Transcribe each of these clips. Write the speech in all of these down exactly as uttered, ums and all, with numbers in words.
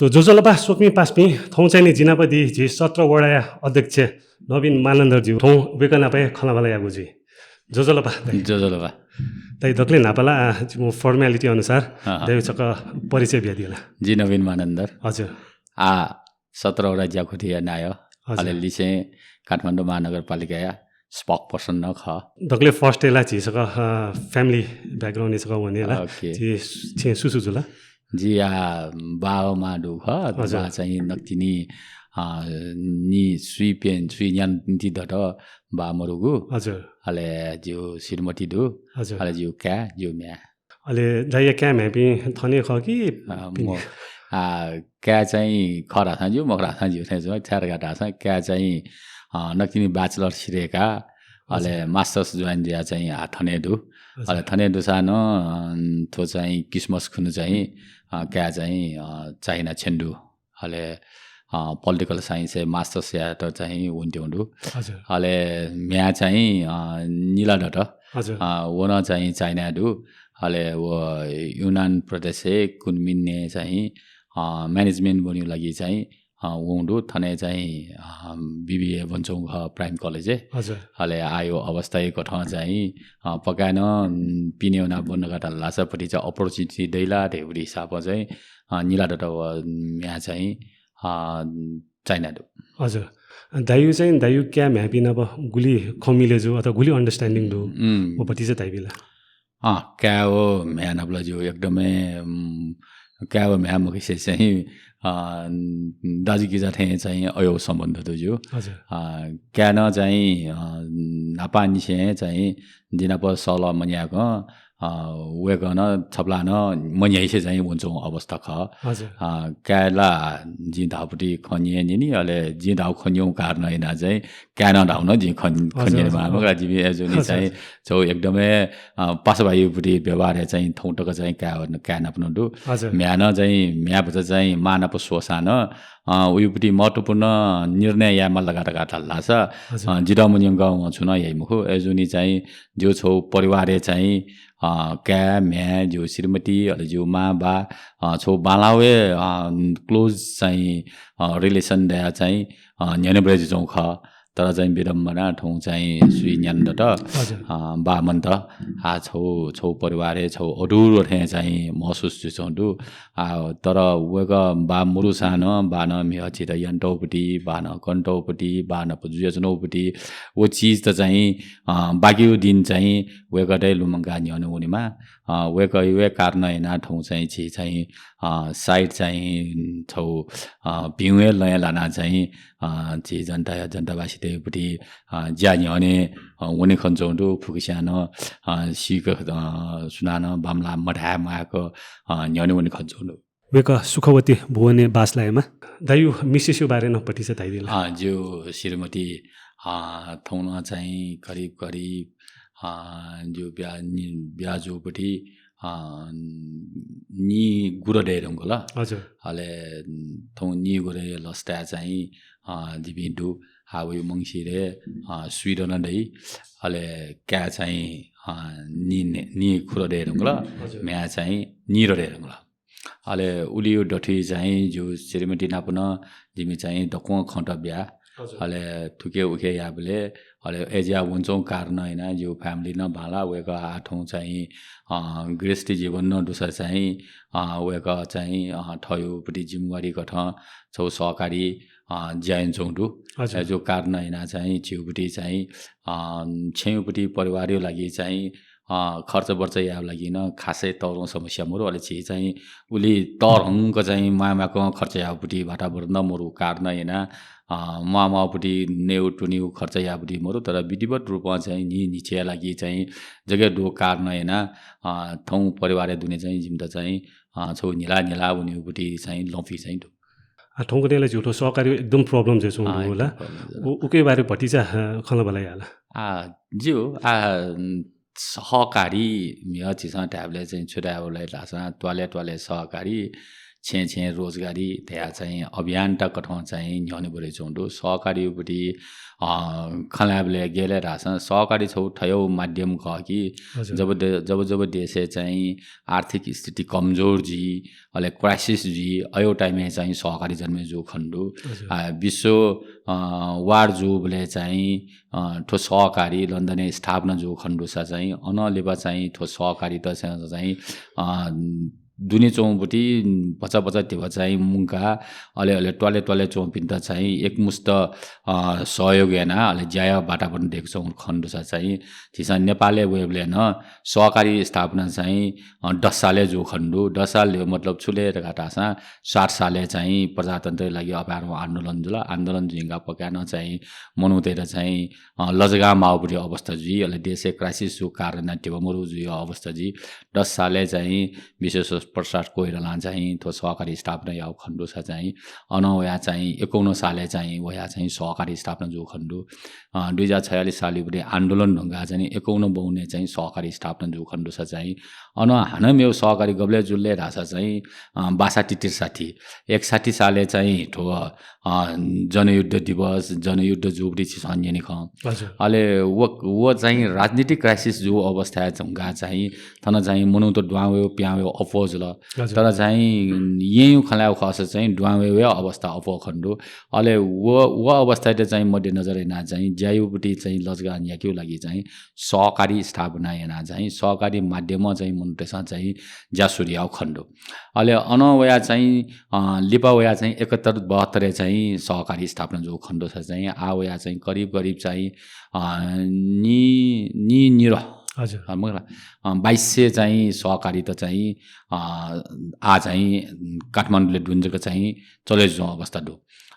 ज्वजलपा स्वकुमि पासापिं, थौं चाहिँ नि जि नाप दी झी सत्र वडाया अध्यक्ष नवीन मानन्धर ज्यू, थौं वय्कः नाप हे खँल्हाबल्हा यायेगु जुइ। ज्वजलपा दाइ। ज्वजलपा। दाइ दकले न्हापा ला, आ, जिमु formality अनुसार, हाँ, हाँ। दाइ छकः परिचय बियादिला। जि नवीन मानन्धर। हजुर। आ, सत्र वडा ज्याकुथिया नायः। हजुर। अले लिसें काठमाडौं महानगरपालिकाया spokesperson नं खः। दकले first ला झी छकः, अ, family background नि छकः वने ला। OK। झी, छिं सु सु जुल? जि आ, बा व मां दु खः। हजुर। बा चाहिँ नकतिनि, अ, नि सुइप्यं, सुइन्यान्ति दत बा मरुगु। हजुर। अले ज्यू श्रीमती दु। हजुर। अले ज्यू काय्, ज्यू म्ह्याय्। अले दाइया काय् म्ह्याय्पिं थन हे खः कि अ, पिने? म, आ, काय् चाहिँ खः धाःसां ज्यू, मखु धाःसां ज्यू थें जुल। छाय् धकाः धाःसां काय् चाहिँ, अ, नकतिनि bachelor सिधय्का, अले हजुर। Masters join जुया चाहिँ आ थन हे दु। हजुर। अले थन हे दुसां नं, अ, थ्व चाहिँ Christmas खुन्हु चाहिँ, अ, काय् चाहिँ, अ, China छ्यन दु। अले, अ, political science-य् masters यायेत चाहिँ वनेत्यंगु दु। हजुर। अले म्ह्याय् चाहिँ, अ, निला दत। हजुर। अ, व नं चाहिँ China-य् दु। अले व युनान प्रदेशय् कुनमिङय् चाहिँ, अ, management ब्वनेगु लागि चाहिँ, अ, वंगु दु। थन हे चाहिँ, अ, BBA ब्वनाच्वंगु खः Prime College-य्। हजुर। अले आः व अवस्था हे कथं चाहिँ, अ, पक्का नं, उम्, पिने वनाः ब्वने धकाः धाल धाःसा भतिचा opportunity दइ ला धइगु हिसाबं चाहिँ, अ, निला दत व म्ह्याय् चाहिँ, अ, China दु। हजुर। दाइया चाहिँ, दाइया काय् म्ह्याय्पिं नाप गुलि खँ मिले जू अथवा गुलि understanding दु? उम्। व भतिचा धाइबि ला? अँ, काय् व म्ह्याय् नाप ला ज्यू एकदमै, उम्, काय् व म्ह्याय् मखुसे चाहिँ, अ, दाजुकिजा थें चाहिँ अय् व सम्बन्ध दु ज्यू। हजुर। अ, काय् नं चाहिँ, अ, न्हापांनिसें चाहिँ जि नाप सल्लाह मन्याय्कं, अ, वय्कः नं छपला नं मन्याय्से चाहिँ वनाच्वंगु अवस्था खः। हजुर। अ, काय् ला जिं धाःगु पति खँ न्यने न्यनी, अले जिं धाःगु खँ न्यंगु कारणं यानाः चाहिँ काय् नं धाःगु नं जिं खँ, खँ हजुर, न्यने हजुर, माः। हजुर। मखु ला, जिमि अय् जूगुलिं हजुर, चाहिँ हजुर। छगू एकदमै, अ, पासाभाइया पति व्यवहारय् चाहिँ थौं तक चाहिँ काय्, काय् नाप नं दु। हजुर। म्ह्याय् नं चाहिँ, म्ह्याय् भचा चाहिँ मां नाप स्वःसां नं, अ, उया पति महत्त्वपूर्ण निर्णय यायेमाल धकाः धाल धाःसा, हजुर। अ, जितः मन्यंक वं छुं नं याइ मखु। अय् जूगुलिं चाहिँ ज्यू छगू परिवारय् चाहिँ, अ, काय्, म्ह्याय्, ज्यू श्रीमती, अले ज्यू मां, बा, अ, छगू बांलाःगु हे, अ, close चाहिँ, अ, relation दयाः चाहिँ, अ, न्ह्यःने ब्वयाच्वंगु खः। तर चाहिँ विडम्बना थौं चाहिँ सुइन्यान्ति दत, हजुर। अ, बा मन्त, आ, छगू, छगू परिवारय् छगू अधुरो थें चाहिँ महसुस जुइच्वंगु दु। आ, तर वय्कः बा मरुसां नं, बां नं म्हिगः झीत यानातःगु पति, बां नं कनातःगु पति, बां नाप जुयाच्वनागु पति, व चिजत चाहिँ, अ, बाकिया दिं चाहिँ वय्कःयात लुमंकाः न्ह्यःने वनेमाः। अ, वय्कःया हे कारणं यानाः थौं चाहिँ झी चाहिँ, अ, site चाहिँ छगू, अ, भिंगु हे लँय् लानाः चाहिँ, अ, झी जनताया, जनतावासीतय् पति, अ, ज्या न्ह्यःने, अ, वने खनाच्वंगु दु। फुक्कसियां नं, अ, सीक, अ, सुनानं बांमलाः मधाये म्वायेक, अ, न्ह्यःने वने खनाच्वंगु दु। वय्कः सुखवती भुवनय् बास लायेमा। दाइया मिसेसया बारे नं भतिचा धाइदिला। अ, ज्यू श्रीमती, अ, थौं नं चाहिँ करिब करिब, अ, ज्यू ब्याहा नि-, ब्याहा जूगु पति, अ, नीगुदँ दये धुंकल। हजुर। अले थौं नीगुदँया लसताय् चाहिँ, अ, जिपिं दु। आ, वइ मंसिरे, अ, स्वीदँ नं दइ। अले काय् चाहिँ, अ, नी, नीखुदँ दये धुंकल। हजुर। म्ह्याय् चाहिँ नीदँ दये धुंकल। अले उलिया दथुइ चाहिँ ज्यू श्रीमती नाप नं जिमि चाहिँ दक्वं खँत ब्या। हजुर। अले थुके उखे याःबलय्, अले अय् जुया वनाच्वंगु कारणं यानाः ज्यू family नं बांलाः। वय्कः आः थौं चाहिँ, अ, गृहस्थी जीवन नं दुसा चाहिँ, अ, वय्कः चाहिँ, अ, थःया पति जिम्मेवारी कथं छगू सहकारी, अ, ज्या यानाच्वंगु दु। हजुर। अय् जूगु कारणं यानाः चाहिँ झीया पति चाहिँ, अ, छेँया पति परिवारया लागि चाहिँ, अ, खर्चबर्च यायेगु लागि नं खासै तःधंगु समस्या मरु। अले झी चाहिँ उलि तःधंक चाहिँ म्वाय् म्वाय्कं खर्च यायेगु पति वातावरण नं मरुगु कारणं यानाः, अ, म्वाः म्वाःगु पति नयेगु त्वनेगु खर्च यायेगु पति मरु। तर विधिवत रूपं चाहिँ न्हिं न्हिच्छिया लागि चाहिँ जक दुगु कारणं यानाः, अ, थौं परिवारया दुने चाहिँ जिमित चाहिँ, अ, छगू न्हिला न्हिला वनेगु पति चाहिँ लँपि चाहिँ दु। आ, थौंकन्हय् ला ज्यू थ्व सहकारी एकदम problem जुयाच्वंगु अँ, दु ला। एकदम problem जुयाच्वंगु। उ, उके बारे भतिचा, अ, खँल्हाबल्हा याला। आ, ज्यू, आ, उम्, सहकारी म्हिगः झीसं धायेबलय् चाहिँ छु धायेबलय् धाःसा त्वालय् त्वालय् सहकारी, छेँ छेँ रोजगारी धया चाहिँ अभियानता कथं चाहिँ न्ह्यःने बढे च्वंगु दु। सहकारीपट्टि, अ, खँ ल्हायेबलय् गेलय् धाःसां सहकारी छौ थयौ माध्यम खः कि हजुर। जब दे-, जब जब देशय् चाहिँ आर्थिक स्थिति कमजोर जुइ, अले crisis जुइ, अयो time-य् चाहिँ सहकारी जन्मे जू खने दु। हजुर। अ, विश्व, अ, war जूबलय् चाहिँ, अ, थ्व सहकारी लन्डनय् स्थापना जू खने दुसा चाहिँ, अन लिपा चाहिँ थ्व सहकारी त चाहिँ, चाहिँ, अ, दुने च्वंगुपट्टि भचा भचा धिबा चाहिँ मुंका, अले, अले त्वाले त्वाले च्वंपिन्त चाहिँ एकमुष्ट, अ, सहयोग याना, अले ज्याया वातावरण दयेके च्वंगु खने दुसा चाहिँ, झीसं नेपालय् वयेबलय् नं सहकारी स्थापना चाहिँ, अ, दस सालय् जू खने दु। दस साल मतलब छु ले धकाः धाःसां सात सालय् चाहिँ प्रजातन्त्रया लागि अपाय्धंगु आन्दोलन जुल। आन्दोलन जुइका पक्का नं चाहिँ मनूतय्त चाहिँ, अ, लजगाः माःगुपट्टि अवस्था जुइ, अले देशय् crisis जू कारण धिबा मरु जुइ अवस्था जुइ। दस सालय् चाहिँ विश्वेश्वर प्रसाद कोइरालां चाहिँ थ्व सहकारी स्थापना याःगु खने दुसा चाहिँ, अन वया चाहिँ एकाउन्न सालय् चाहिँ वया चाहिँ सहकारी स्थापना जू खने दु। अ, दुई हजार छयालिस सालय् आन्दोलन धुंका चाहिँ एकाउन्न बाउन्नय् चाहिँ सहकारी स्थापना जू खने दुसा चाहिँ, अन हानं मेगु सहकारी गबलय् जुल ले धाःसा चाहिँ, अ, बासठी त्रिसठी, एकसठी सालय् चाहिँ थ्व, अ, जनयुद्ध दिवस, जनयुद्ध जूगुपट्टि झीसं न्यने खः। हजुर। अले व, व चाहिँ राजनीतिक crisis जू अवस्थाय् धुंका चाहिँ थन चाहिँ मनूत दुहां वयेगु पिहां वयेगु अप्वः जुल। हजुर। तर चाहिँ येँयागु खँ ल्हायेगु खःसा चाहिँ दुहां वयेगु अवस्था अप्वः खने दु। अले व, व अवस्थायात चाहिँ मध्यनजर याना चाहिँ ज्यायागुपट्टि चाहिँ लजगाः न्ह्याकेगु लागि चाहिँ सहकारी स्थापना याना चाहिँ सहकारी माध्यमं चाहिँ मनूतय्सं चाहिँ ज्या सुरु याःगु खने दु। अले अन वया चाहिँ, अ, लिपा वया चाहिँ एकहत्तर बहत्तरय् चाहिँ सहकारी स्थापना जूगु खने दुसा चाहिँ आः वया चाहिँ करिब करिब चाहिँ, अ, नि, नि निरः, हजुर। अ, मखुला, अ, बाइस सय चाहिँ सहकारीत चाहिँ, अ, आः चाहिँ काठमाडौंलय् दुने जक चाहिँ चले जुं अवस्था दु।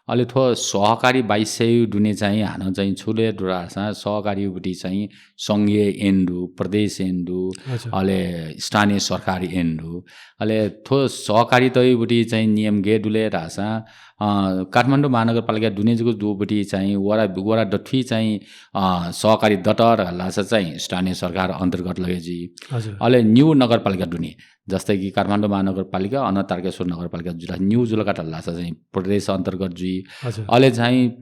अले थ्व सहकारी बाइस सय दुने चाहिँ हानं चाहिँ छु ले दु धाःसा सहकारीपट्टि चाहिँ संघीय ऐन दु, प्रदेश ऐन दु, हजुर। अले स्थानीय सरकारी ऐन दु। अले थ्व सहकारीतय्‌पट्टि चाहिँ नियम गय् दु ले धाःसा, अ, काठमाडौं महानगरपालिका दुने जक दुपट्टि चाहिँ वडा, वडा दथुइ चाहिँ, अ, सहकारी दत धाःसा चाहिँ स्थानीय सरकार अन्तर्गत लगे जुइ। हजुर। अले निगू नगरपालिका दुने, जस्तै कि काठमाडौं महानगरपालिका, अन तारकेश्वर नगरपालिका जुल, निगू जुल का धाःसा चाहिँ प्रदेश अन्तर्गत जुइ। हजुर। अले चाहिँ, अ,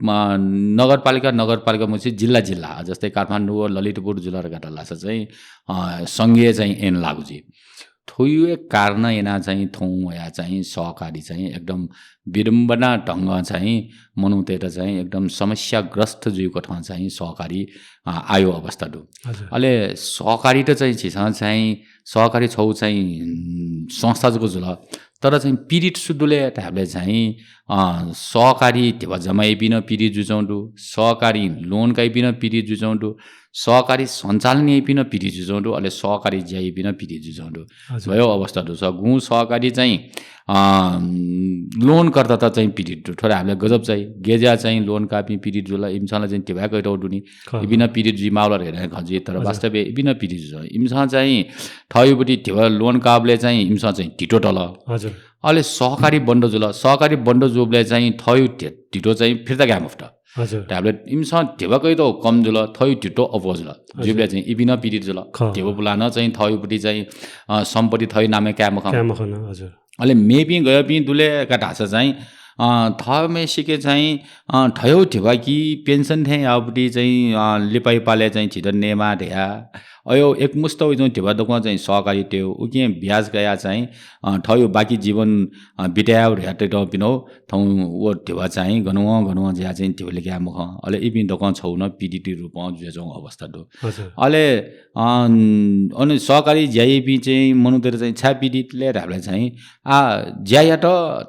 नगरपालिका, नगरपालिका मछि जिल्ला, जिल्ला, जस्तै काठमाडौं व ललितपुर जुल का धाःसा चाहिँ, अ, संघीय चाहिँ ऐन लागू जुइ। थ्वया कारणं याना चाहिँ थौं वया चाहिँ सहकारी चाहिँ एकदम विडम्बना ढंगं चाहिँ मनूतय्‌त चाहिँ एकदम समस्याग्रस्त जुइकथं चाहिँ सहकारी, अ, आयो अवस्था दु। हजुर। अले सहकारीत चाहिँ झीसं चाहिँ सहकारी छौ चाहिँ, उम्, संस्था जक जुल, तर चाहिँ पीडित सु दु ले धायेबलय् चाहिँ, अ, सहकारी धिबा जमा याइपिं नं पीडित जुइच्वं दु, सहकारी loan काइपिं नं पीडित जुइच्वं दु, सहकारी सञ्चालन याइपिं नं पीडित जुइच्वं दु, अले सहकारी ज्या याइपिं नं पीडित जुइच्वं दु। हजुर। थ्वया अवस्था दु। स-, गुं सहकारी चाहिँ, अ, loan कर्तात चाहिँ पीडित दु। थ्व धायेबलय् गजब चाहिँ, गज्या चाहिँ loan काःपिं पीडित जुल, इमिसं ला चाहिँ धिबा कयातःगु दु नि। खः। इपिं नं पीडित जुइ माःगु ला धइथें खँ जुइ, तर हजुर। वास्तवय् इपिं नं पीडित जुल। इमिसं चाहिँ थःयापट्टि धिबा loan काःबलय् चाहिँ इमिसं चाहिँ धितो तल। हजुर। अले सहकारी बन्द जुल। सहकारी बन्द जूबलय् चाहिँ थःयु धि-, धितो चाहिँ फिर्ता काये मफुत। हजुर। धायेबलय् इमिसं धिबा कयातःगु कम जुल, थःयु धितो अप्वः जुल। हजुर। जुइबलय् चाहिँ इपिं नं पीडित जुल। खः। धिबा पुलां नं चाहिँ थःयुपट्टि चाहिँ, अ, सम्पत्ति थःयु नामय् काये मखं। काये मखन, हजुर। अले मेपिं गय्‌पिं दु ले का धाःसा चाहिँ, अ, थःम्हेसिके चाहिँ, अ, थःयु धिबा कि पेन्सन थें याःपट्टि चाहिँ, अ, लिपाइपालय् चाहिँ झीत नयेमाः धया। अयो एकमुष्ट वइच्वं धिबा दक्वं चाहिँ सहकारी तयेगु, उकिं ब्याज कयाः चाहिँ, अ, थःयु बाकी जीवन, अ, बितायेगु धया तइतःपिं नं थौं व धिबा चाहिँ गन वं गन वं जुयाः चाहिँ धिबा लिकाये मखं। अले इपिं दक्वं छौ नं पीडित रूपं जुयाच्वंगु अवस्था दु। हजुर। अले, अ, अन सहकारी ज्या याइपिं चाहिँ मनूतय्‌त चाहिँ छाय् पीडित ले धायेबलय् चाहिँ, आ, ज्या यात,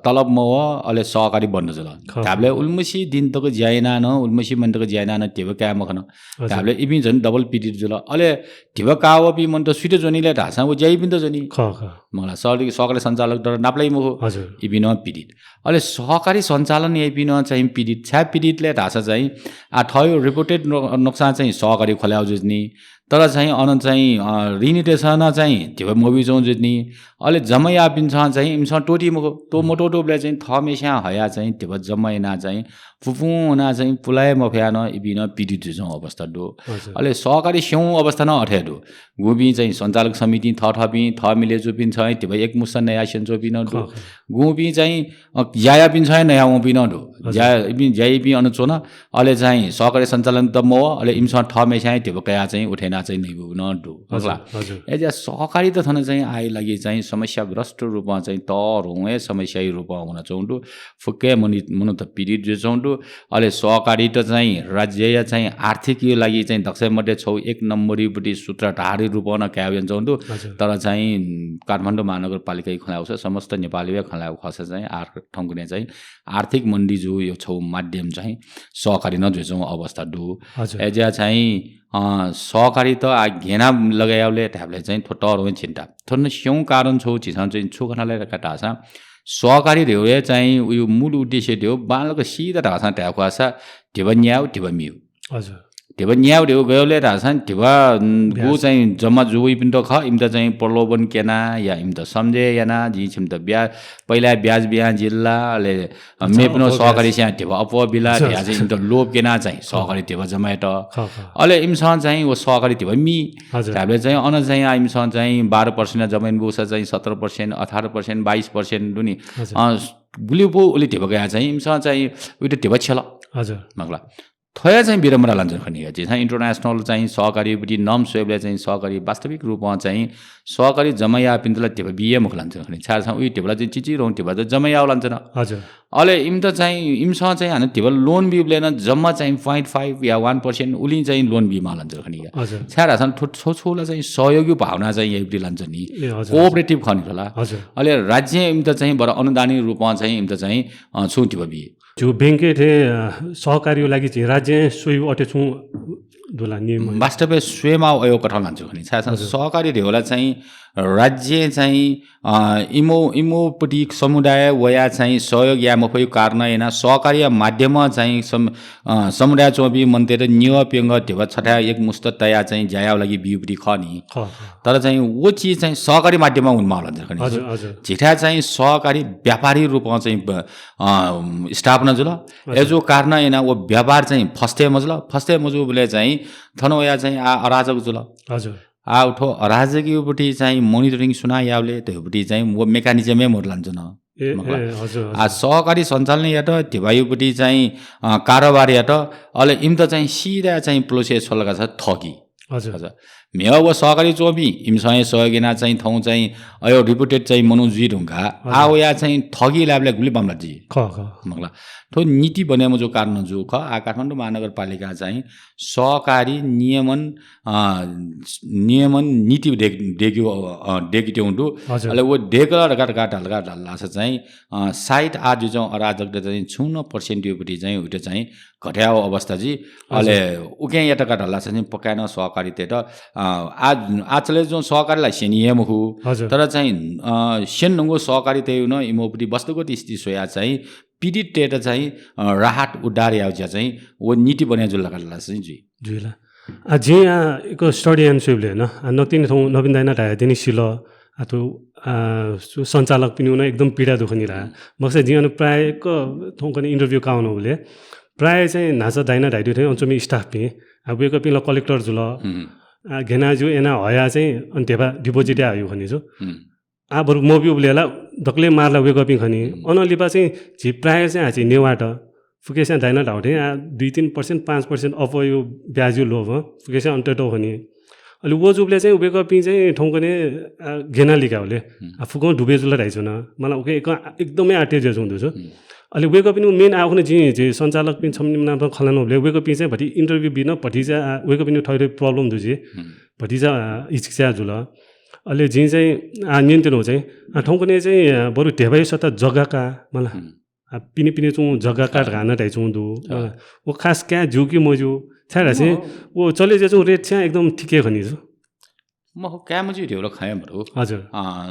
तलब मवः, अले सहकारी बन्द जुल। खः। धायेबलय् उलिमछि दिन तक ज्या यानाः नं, उलिमछि मन तक ज्या यानाः नं धिबा काये मखन। हजुर। धायेबलय् इपिं झन double पीडित जुल। अले धिबा काः वःपिं मनूत सुइत ज्वनी ले धाःसां व ज्या याइपिन्त ज्वनी। खः, खः। मखुला, सहकारी, सहकारी सञ्चालकत नापलाइ मखु। हजुर। इपिं नं पीडित। अले सहकारी सञ्चालन याइपिं नं चाहिँ पीडित। छाय् पीडित ले धाःसा चाहिँ, आ, थःयु reported नो-, नोक्सान चाहिँ सहकारी खोलायु जुइ नि। तर चाहिँ अन चाहिँ, अ, ऋणीतय्सं नं चाहिँ धिबा मबियाच्वंगु जुइ नि। अले जम्मा याःपिन्सं चाहिँ इमिसं त्वःती मखु। त्वः मत्वःतूबलय् चाहिँ थःम्हेस्यां हयाः चाहिँ धिबा जम्मा यानाः चाहिँ पुपुं वनाः चाहिँ पुलाये मफयाः नं इपिं नं पीडित जुइच्वंगु अवस्था दु। हजुर। अले सहकारी स्यंगु अवस्था नं अथे दु। गुपिं चाहिँ सञ्चालक समितिं थःथःपिं थः मिले जूपिन्सं धिबा एकमुश्त नयाः स्यनाच्वंपिं नं दु। खः, खः। गुपिं चाहिँ, अ, ज्या याःपिन्सं हे नयावंपिं नं दु। हजुर। ज्या, इपिं, ज्या याइपिं अन च्वन, अले चाहिँ सहकारी सञ्चालन त मवः, अले इमिसं थःम्हेस्यां हे धिबा कयाः चाहिँ उठे यानाः चाहिँ नइपिं नं दु। हजुर, मखुला? हजुर। अय्‌जुयाः सहकारी त थन चाहिँ आःया लागि चाहिँ समस्याग्रस्त रूपं चाहिँ तःधंगु हे समस्याया रूपं वनाच्वंगु दु। फुक्क हे मनि-, मनूत पीडित जुयाच्वंगु दु। अले सहकारीत चाहिँ राज्यया चाहिँ आर्थिकया लागि चाहिँ दक्वसिबय् मध्ये छगू एक नम्बरयापट्टि सूत्रधारया रूपं नं काये वयाच्वंगु दु। हजुर। तर चाहिँ काठमाडौं महानगरपालिकाया खँ ल्हायेगु खःसा, समस्त नेपालया खँ ल्हायेगु खःसा चाहिँ आर्-, थौंकन्हय् चाहिँ आर्थिक मन्दी जूगु छगू माध्यम चाहिँ सहकारी नं जुयाच्वंगु अवस्था दु। हजुर। अय्‌जुयाः चाहिँ, अ, सहकारीत आः घेना लगय् यायेबलय् धायेबलय् चाहिँ थ्व तःधंगु हे चिन्ता। थन स्यंगु कारण छगू झीसं चाहिँ छु खना ले धकाः धाःसा, सहकारी धइगु हे चाहिँ उयो मूल उद्देश्य धइगु बांलाक सिधा धाःसां धायेगु खःसा धिबा न्यायेगु, धिबा मियेगु। हजुर। धिबा न्यायेगु धइगु गय् ले धाःसां धिबा, उम्, गु ब्याज। चाहिँ जम्मा जूपिन्त खः, इमित चाहिँ प्रलोभन क्यनाः या इमित सम्झे यानाः जिं छिमित ब्या-, पहिला ब्याज बियां जिल्ला, अले, अ, अच्छा, मेपिन्सं अप्वः सहकारी ब्याज। स्यां धिबा अप्वः बिला, अच्छा, धयाः चाहिँ अच्छा। इमित लोभ क्यनाः चाहिँ सहकारी धिबा जम्मा यात। खः, खः। अले इमिसं चाहिँ व सहकारी धिबा मी। हजुर। धायेबलय् चाहिँ अन चाहिँ आः इमिसं चाहिँ बाह्र percent जम्मा यानाबूसा चाहिँ सत्र percent, अठार percent, बाइस percent दु नि। हजुर। अ, गुलि बू उलि धिबा कयाः चाहिँ इमिसं चाहिँ उइत धिबा छ्यल। हजुर। मखुला। थ्व हे चाहिँ विडम्बना लानाच्वन खनी। झीसं international चाहिँ सहकारीपट्टि नम स्वयेबलय् चाहिँ सहकारी वास्तविक रूपं चाहिँ सहकारी जम्मा याःपिन्त ला धिबा बी हे मखु लानाच्वन खनी। छाय्‌धाःसा उइ धिबा ला चाहिँ चिचिधंगु धिबा त जम्मा याः लानाच्वन। हजुर। अले इमित चाहिँ, इमिसं चाहिँ हानं धिबा loan बीबलय् नं जम्मा चाहिँ point five या one percent उलिं चाहिँ loan बीमाः लानाच्वन खनी। हजुर। छाय्‌धाःसा थ्व, थ्व छगू ला चाहिँ सहयोगी भावना चाहिँ याइपट्टि लानाच्वन नि। ए, हजुर, हजुर। Cooperative खनी थ्व ला। हजुर। अले राज्यं इमित चाहिँ बरु अनुदानी रूपं चाहिँ इमित चाहिँ, अ, छुं धिबा बी। झीगु बैंकय् थें, अ, सहकारीया लागि झी राज्यं स्वइगु अथे छुं दु ला नियम? वास्तवय् स्वयेमाःगु अय् कथं लानाच्वन खनी। छाय्‌धाःसा हजुर। सहकारी धइगु ला चाहिँ राज्यं चाहिँ, अ, इमो, इमोपट्टि समुदायय् वयाः चाहिँ सहयोग याये मफइगु कारणं यानाः सहकारीया माध्यमं चाहिँ सम-, अ, समुदायय् च्वंपिं मनूतय्‌त निगः प्यंगः धिबा छथाय् एकमुश्त तयाः चाहिँ ज्या यायेगु लागि बीपट्टि खः नि। खः, खः। तर चाहिँ व चिज चाहिँ सहकारी माध्यमं वनेमाः लानाच्वन खनी। हजुर, हजुर। झीथाय् चाहिँ सहकारी व्यापारी रूपं चाहिँ ब-, अ, स्थापना जुल। हजुर। अय्‌जूगु कारणं यानाः व व्यापार चाहिँ फस्ते मजुल। फस्ते मजूबलय् चाहिँ थन वयाः चाहिँ आः अराजक जुल। हजुर। आः थ्व अराजकयापट्टि चाहिँ monitoring सुनां यायेबलय् धइगुपट्टि चाहिँ व mechanism हे मरु लानाच्वन। ए, मखुला। ए, हजुर, हजुर। आः सहकारी सञ्चालन यात, धिबायापट्टि चाहिँ, अ, कारोबार यात, अले इमित चाहिँ सिधा चाहिँ process छ्वल धाःसा ठगी। हजुर। हजुर। म्हिगः व सहकारी च्वंपिं, इमिसं हे सहयोग यानाः चाहिँ थौं चाहिँ अय् reputed चाहिँ मनू जुइ धुंकाः, हजुर। आः वयाः चाहिँ ठगी लायेबलय् गुलि बांमलाः जुइ। खः, खः। मखुला। थ्व नीति बने मजूगु कारणं जूगु खः। आः काठमाडौं महानगरपालिकां चाहिँ सहकारी नियमन, अ, नियमन नीति दय्-, दय्‌केगु, अ, दय्‌केत्यंगु दु। हजुर। अले व दय्‌कल धकाः, धकाः धाल धाःसा चाहिँ, अ, साइत आः जुयाच्वंगु अराजकता चाहिँ छुं नं percent यापट्टि चाहिँ उइत चाहिँ घटे याःगु अवस्था जुइ। हजुर। अले उकिं यात धकाः धाल धाःसा चाहिँ पक्का नं सहकारीतय्‌त, अ, आः, आः चले जुयाच्वंगु सहकारी ला स्यनी हे मखु। हजुर। तर चाहिँ, अ, स्यनेधुंगु सहकारीतय्‌गु नं इमोपट्टि वास्तविक स्थिति स्वयाः चाहिँ पीडिततय्‌त चाहिँ, अ, राहत उद्धार यायेगु ज्या चाहिँ व नीति बने जुल धकाः धाल धाःसा चाहिँ जुइ। जुइ ला। आः, जिं आः एक study याना स्वयेबलय् नं, आः, नकतिनि थौं नवीन दाइनं धयादिनि सिल, आः, थ्व, आः, सु-, सञ्चालकपिनिगु नं एकदम पीडा दु खनी ला। मखुसा जिं अन प्रायः एक थौंकन्हय् interview काः वनाबलय् प्रायः चाहिँ न्हाचः दाइनं धयादीथें अन च्वंपिं staff-पिं, आः, वय्‌कःपिं ला collector जुल। हम्म। आः, घेना ज्यू यानाः हयाः चाहिँ अन धिबा deposit याः हइगु खनी जू। हम्म। आः बरु मब्यूबलय् ला दकलय् मार ला वय्‌कःपिं खनी। हम्म। अनं लिपा चाहिँ झी प्रायः चाहिँ आः झी नेवाःत फुक्कसियां दाइनं धाःगु थें, आः, दुई तीन percent, पाँच percent अप्वःया ब्याजया लोभं फुक्कसियां अन तयेत खनी। अले व जूबलय् चाहिँ वय्‌कःपिं चाहिँ थौंकन्हय्, आः, घेना लिकाबलय्, हम्म। आः, फुक्कं डुबे जुल धाइच्वन। मला उकिं एक-, एकदमै आत्तिया जुयाच्वंगु दु जू। हम्म। अले वय्‌कःपिनिगु main आः उखुन्हु जिं झी सञ्चालकपिं छम्ह निम्ह नाप खँ ल्हानाबलय् वय्‌कःपिं चाहिँ भति interview बी नं भतिचा, आः, वय्‌कःपिनिगु थःथःगु problem दु जू। हम्म। भतिचा, आः, हिचकिचाः जुल। अले जिं चाहिँ, आः, न्यनेत्यनागु चाहिँ, आः, थौंकन्हय् चाहिँ, आः, बरु धिबाया सट्टा जग्गा का, मला। हम्म। आः, पिने पिने च्वंगु जग्गा का धकाः नं धयाच्वंगु दु। अँ। अँ, व खास काये ज्यू कि मज्यू, छाय्‌धाःसा व चले जुयाच्वंगु rate चाहिँ एकदम ठिक हे खनी जू। मखु, काय् मज्यू धयागु ला खँ हे मदु। हजुर। अँ,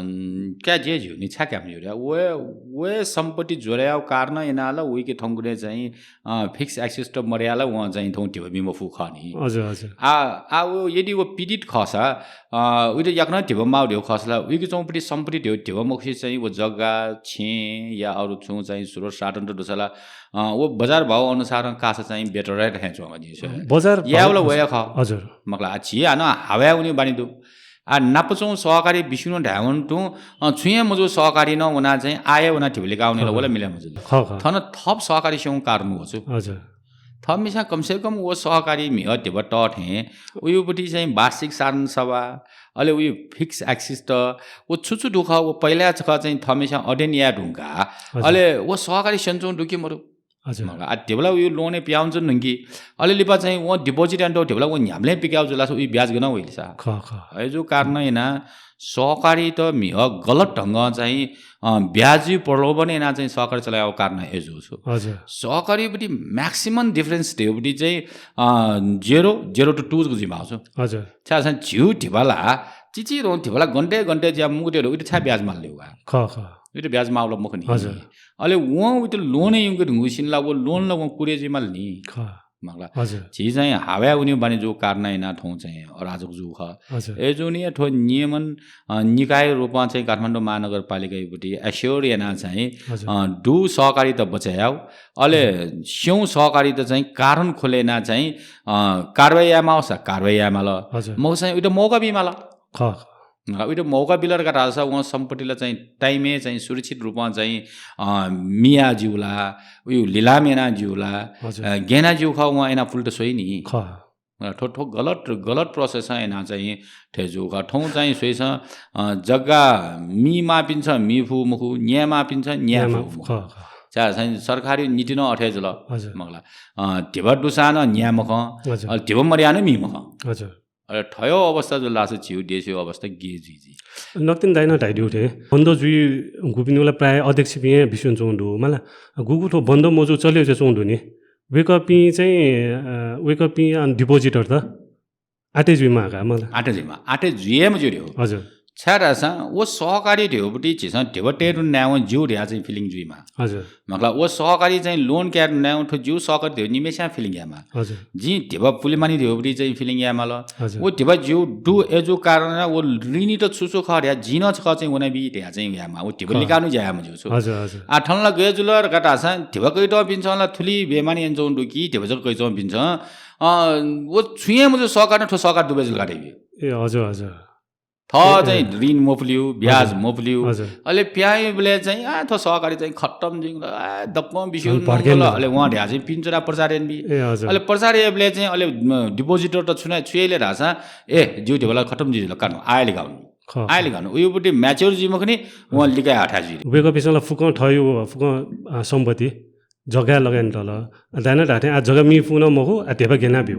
काय् ज्यू ज्यू नि, छाय् काय् मज्यू धया? व, व सम्पत्ति ज्वरयागु कारणं यानाः ला उइके थौंकन्हय् चाहिँ, अँ, fixed access त मदयाः ला वं चाहिँ थौं धिबा बी मफु खः नि। हजुर, हजुर। आ, आ, व यदि व पीडित खःसा, अँ, उइत याकनं धिबा माःगु धयागु खःसा ला उइके च्वंपट्टि सम्पत्ति धयागु धिबा मखुसे चाहिँ व जग्गा, छेँ या अरू छुं चाहिँ स्रोत साधन त दुसा ला, अँ, व बजार भाव अनुसारं काःसा चाहिँ better rate हे च्वं नि। बजार याय् भाव वल वया खः। हजुर। मखु ला, आ, झी हानं हावाय् वनेगु बानी दु। आ, नाप च्वंगु सहकारी बिस्युं नं धायेवं तुं, अँ, छुं हे मजूगु सहकारी नं वनाः चाहिँ आः हे वनाः धिबा लिकाः वने ला, खः। व ला मिले मजुल। खः, खः। थन थप सहकारी स्यंगु कारण व छु। हजुर। थःम्हेस्यां कम से कम व सहकारी म्हिगः धिबा तः थें उइपट्टि चाहिँ वार्षिक साधारण सभा, अले उइ fixed access त, व छु छु दु खः, व पहिला छकः चाहिँ थःम्हेस्यां अध्ययन याये धुंकाः, हजुर। अले व सहकारी स्यनाच्वंगु दु कि मदु? हजुर। मखु ला, आ, धिबा ला उइ loan-य् पिहां वनाच्वन धुंकी। अले लिपा चाहिँ वं deposit यानातःगु धिबा ला वं न्ह्याबलें पिकाः जुल धाःसा उइ ब्याज गनं वइ सा? खः, खः। अय् जूगु कारणं यानाः सहकारीत म्हिगः गलत ढंगं चाहिँ, अँ, ब्याजी प्रलोभन यानाः चाहिँ सहकारी चलायेगु कारणं अय् जूगु छु। हजुर। सहकारीपट्टि maximum difference धयागुपट्टि चाहिँ, अँ, zero, zero to two जक जुइमाःगु छु। हजुर। छाय् धाःसा झीगु धिबा ला, चिचिधंगु धिबा ला गन तय् गन तय् जुयाः मुंगु तय् दु, उइत छाय् ब्याज माल ले वा? खः, खः। उइत ब्याज माःगु ला मखु नि। हजुर। अले वं उइत loan-य् यंके धुंगुसिन ला व loan ला वं कुरे जुइमाल नि। खः। मखु ला। हजुर। झी चाहिँ हावाय् वनेगु बानी जूगु कारणं यानाः थौं चाहिँ अराजक जूगु खः। हजुर। अय् जूगुलिं थ्व नियमन, अ, निकाय रूपं चाहिँ काठमाडौं महानगरपालिकायापट्टि assure यानाः चाहिँ, हजुर। अ, दुगु सहकारीत बचय् यायेगु, अले, हजुर। स्यंगु सहकारीत चाहिँ कारण खोले यानाः चाहिँ, अ, कारवाही यायेमाःसा कारवाही यायेमाल। हजुर। मखुसा चाहिँ उइत मौका बीमाल। खः, खः। अ, उइत मौका बिल धकाः धाःसा वं सम्पत्ति ला चाहिँ time-य् चाहिँ सुरक्षित रूपं चाहिँ, अ, मिया ज्यू ला, उइ लिलाम याना ज्यू ला, हजुर। अ, गय् याना ज्यू खः वं याना पुलेत स्वइ नि। खः। अ, थ्व, थ्व गलत, गलत process-ं यानाः चाहिँ थथे जूगु खः। थौं चाहिँ स्वइसँ, अ, जग्गा मीमाःपिन्सं मी फु मखु, न्यायेमाःपिन्सं न्याये फु मखु। खः, खः। छाय् धाःसा सरकारी नीति नं अथे जुल। हजुर। मखु ला। अ, धिबा दुसां नं न्याये मखं, हजुर। अ, धिबा मदयाः नं मी मखं। हजुर। अले थ्व अवस्था जुल धाःसा झीगु देशया अवस्था गय् जुइ जुइ। नकतिनि दाइनं धयादीगु थें बन्द जुइगुपिनिगु ला प्रायः अध्यक्षपिं हे बिस्युं च्वंगु दु मला। गुगु थ्व बन्द मजू चले जुयाच्वंगु दु नि। वय्कःपिं चाहिँ, अ, वय्कःपिं अन depositor-त आतय् जुइमाः का मला। आतय् जुइमाः। आतय् जुइ हे मज्यू धयागु। हजुर। छाय् धाःसा व सहकारी धयागुपट्टि झीसं धिबा तये धुन धायेवं ज्यू धयाः चाहिँ feeling जुइमाः। हजुर। मखु ला, व सहकारी चाहिँ loan काये धुन धायेवं थ्व ज्यू सहकारी धयागु निम्हय्सियां feeling यायेमाः। हजुर। जिं धिबा पुलेमानि धयागुपट्टि चाहिँ feeling यायेमाल। हजुर। व धिबा ज्यू दु, अय् जूगु कारणं व ऋणीत छु छु खः धयाः जिं नं छकः चाहिँ वनाबी धयाः चाहिँ यायेमाः। व धिबा खः। लिकाः नं ज्या याये मज्यू छु। हजुर, हजुर। आ, थन ला गय् जुल धकाः धाःसा धिबा कयातःपिन्सं ला थुलि बेमानी यानाच्वंगु दु कि धिबा जक कयाच्वंपिन्सं, अ, व छुं हे मजूगु सहकारी नं थ्व सहकारी दुबय् जुल का धयाबी। ए, हजुर, हजुर। थ्व ए, चाहिँ ए। ऋण मपुल्यू, ब्याज हजुर। मपुल्यू। हजुर। अले पिहां वइबलय् चाहिँ, आ, थ्व सहकारी चाहिँ खतम जुइगु, आ, दक्वं बिस्युं अले भड्केन। अले वं धयाः चाहिँ पिन्चुरा प्रचार यानाबी। ए, हजुर। अले प्रचार याइबलय् चाहिँ अले, म, depositor-त छु याइ ले धाःसा, ए, ज्यू धिबा ला खतम जुइ जुल, का नं, आः लिकाः वने। खः, आः खः। लिकाः वने। उइपट्टि mature जुइ मखु नि, वं हजुर। लिकाये हथाय् जुइ। वय्कःपिन्सं ला फुक्कं थःगु, फुक्कं, आ, सम्पत्ति जग्गाय् लगानी तल। आ, दाइनं धाःथें, आ, जग्गा मी फु नं मखु, आ, धिबा गय् याना ब्यू।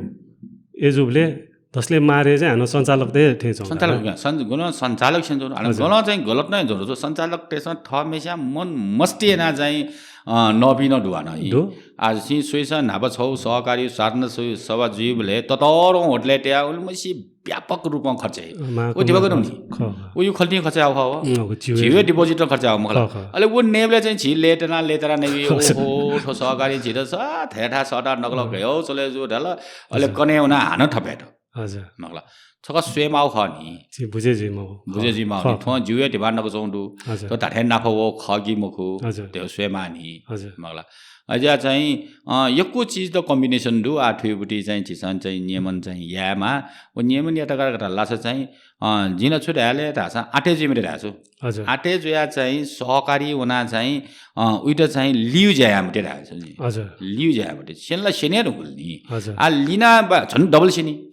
अय् जूबलय् दसले मारे चाहिँ हानं सञ्चालकत थें च्वं। सञ्चालक, सञ्च-, गनं सञ्चालक स्यनाच्वंगु दु। हजुर। गनं चाहिँ गलत नं च्वंगु दु। सञ्चालकतय्सं थःम्हेस्यां मन मस्ति यानाः चाहिँ, अ, नःपिं नं दु हानं। दु। आः छिं स्वइसँ न्हापा छगू सहकारी साधारण स-, सभा जुइबलय् ततःधंगु होटलय् तयाः उलिमछि व्यापक रूपं खर्च याइ। अँ, मा-, व धिबा गनं नि। खः, खः। व यु खल्तिं खर्च याःगु खः व। अँ, व झीगु हे। झीगु हे depositor खर्च याःगु मखु ला। खः, खः। अले व नयेबलय् चाहिँ झी लय्ताना, लय्ताना नयाबी, खः। ओहो, थ्व सहकारी झीत स-, थथे थाय् सःता नकल अँ। गय् चले जू धाल। अले हजुर। कन्हय् वनाः हानं थपय्त। हजुर। मखु ला। छकः स्वयेमाःगु खः नि। झी बुझे जुइमाःगु। बुझे जुइमाःगु खः, नि। खः। थ्वं ज्यू हे धिबा नकल च्वंगु दु। हजुर। थ्व धात्थें नाप वःगु खः कि मखु। हजुर। थ्व स्वयेमाः नि। हजुर। मखु ला। अज्याःगु चाहिँ, अ, यक्व चिजत combination दु, आः थुइपट्टि चाहिँ झीसं चाहिँ नियमन चाहिँ यायेमाः। व नियमन यात धकाः धाःसा चाहिँ, अ, जिं ला छु धाये ले धाःसा आतय् जुइ मते धाये छु। हजुर। आतय् जुयाः चाहिँ सहकारी वनाः चाहिँ, अ, उइत चाहिँ लिउ ज्या याये मते धाये छु नि। हजुर। लिउ ज्या याये मते। स्यने ला स्यने हे धुंकल नि। हजुर। आः लिनाः बा-, झन् double स्यनी।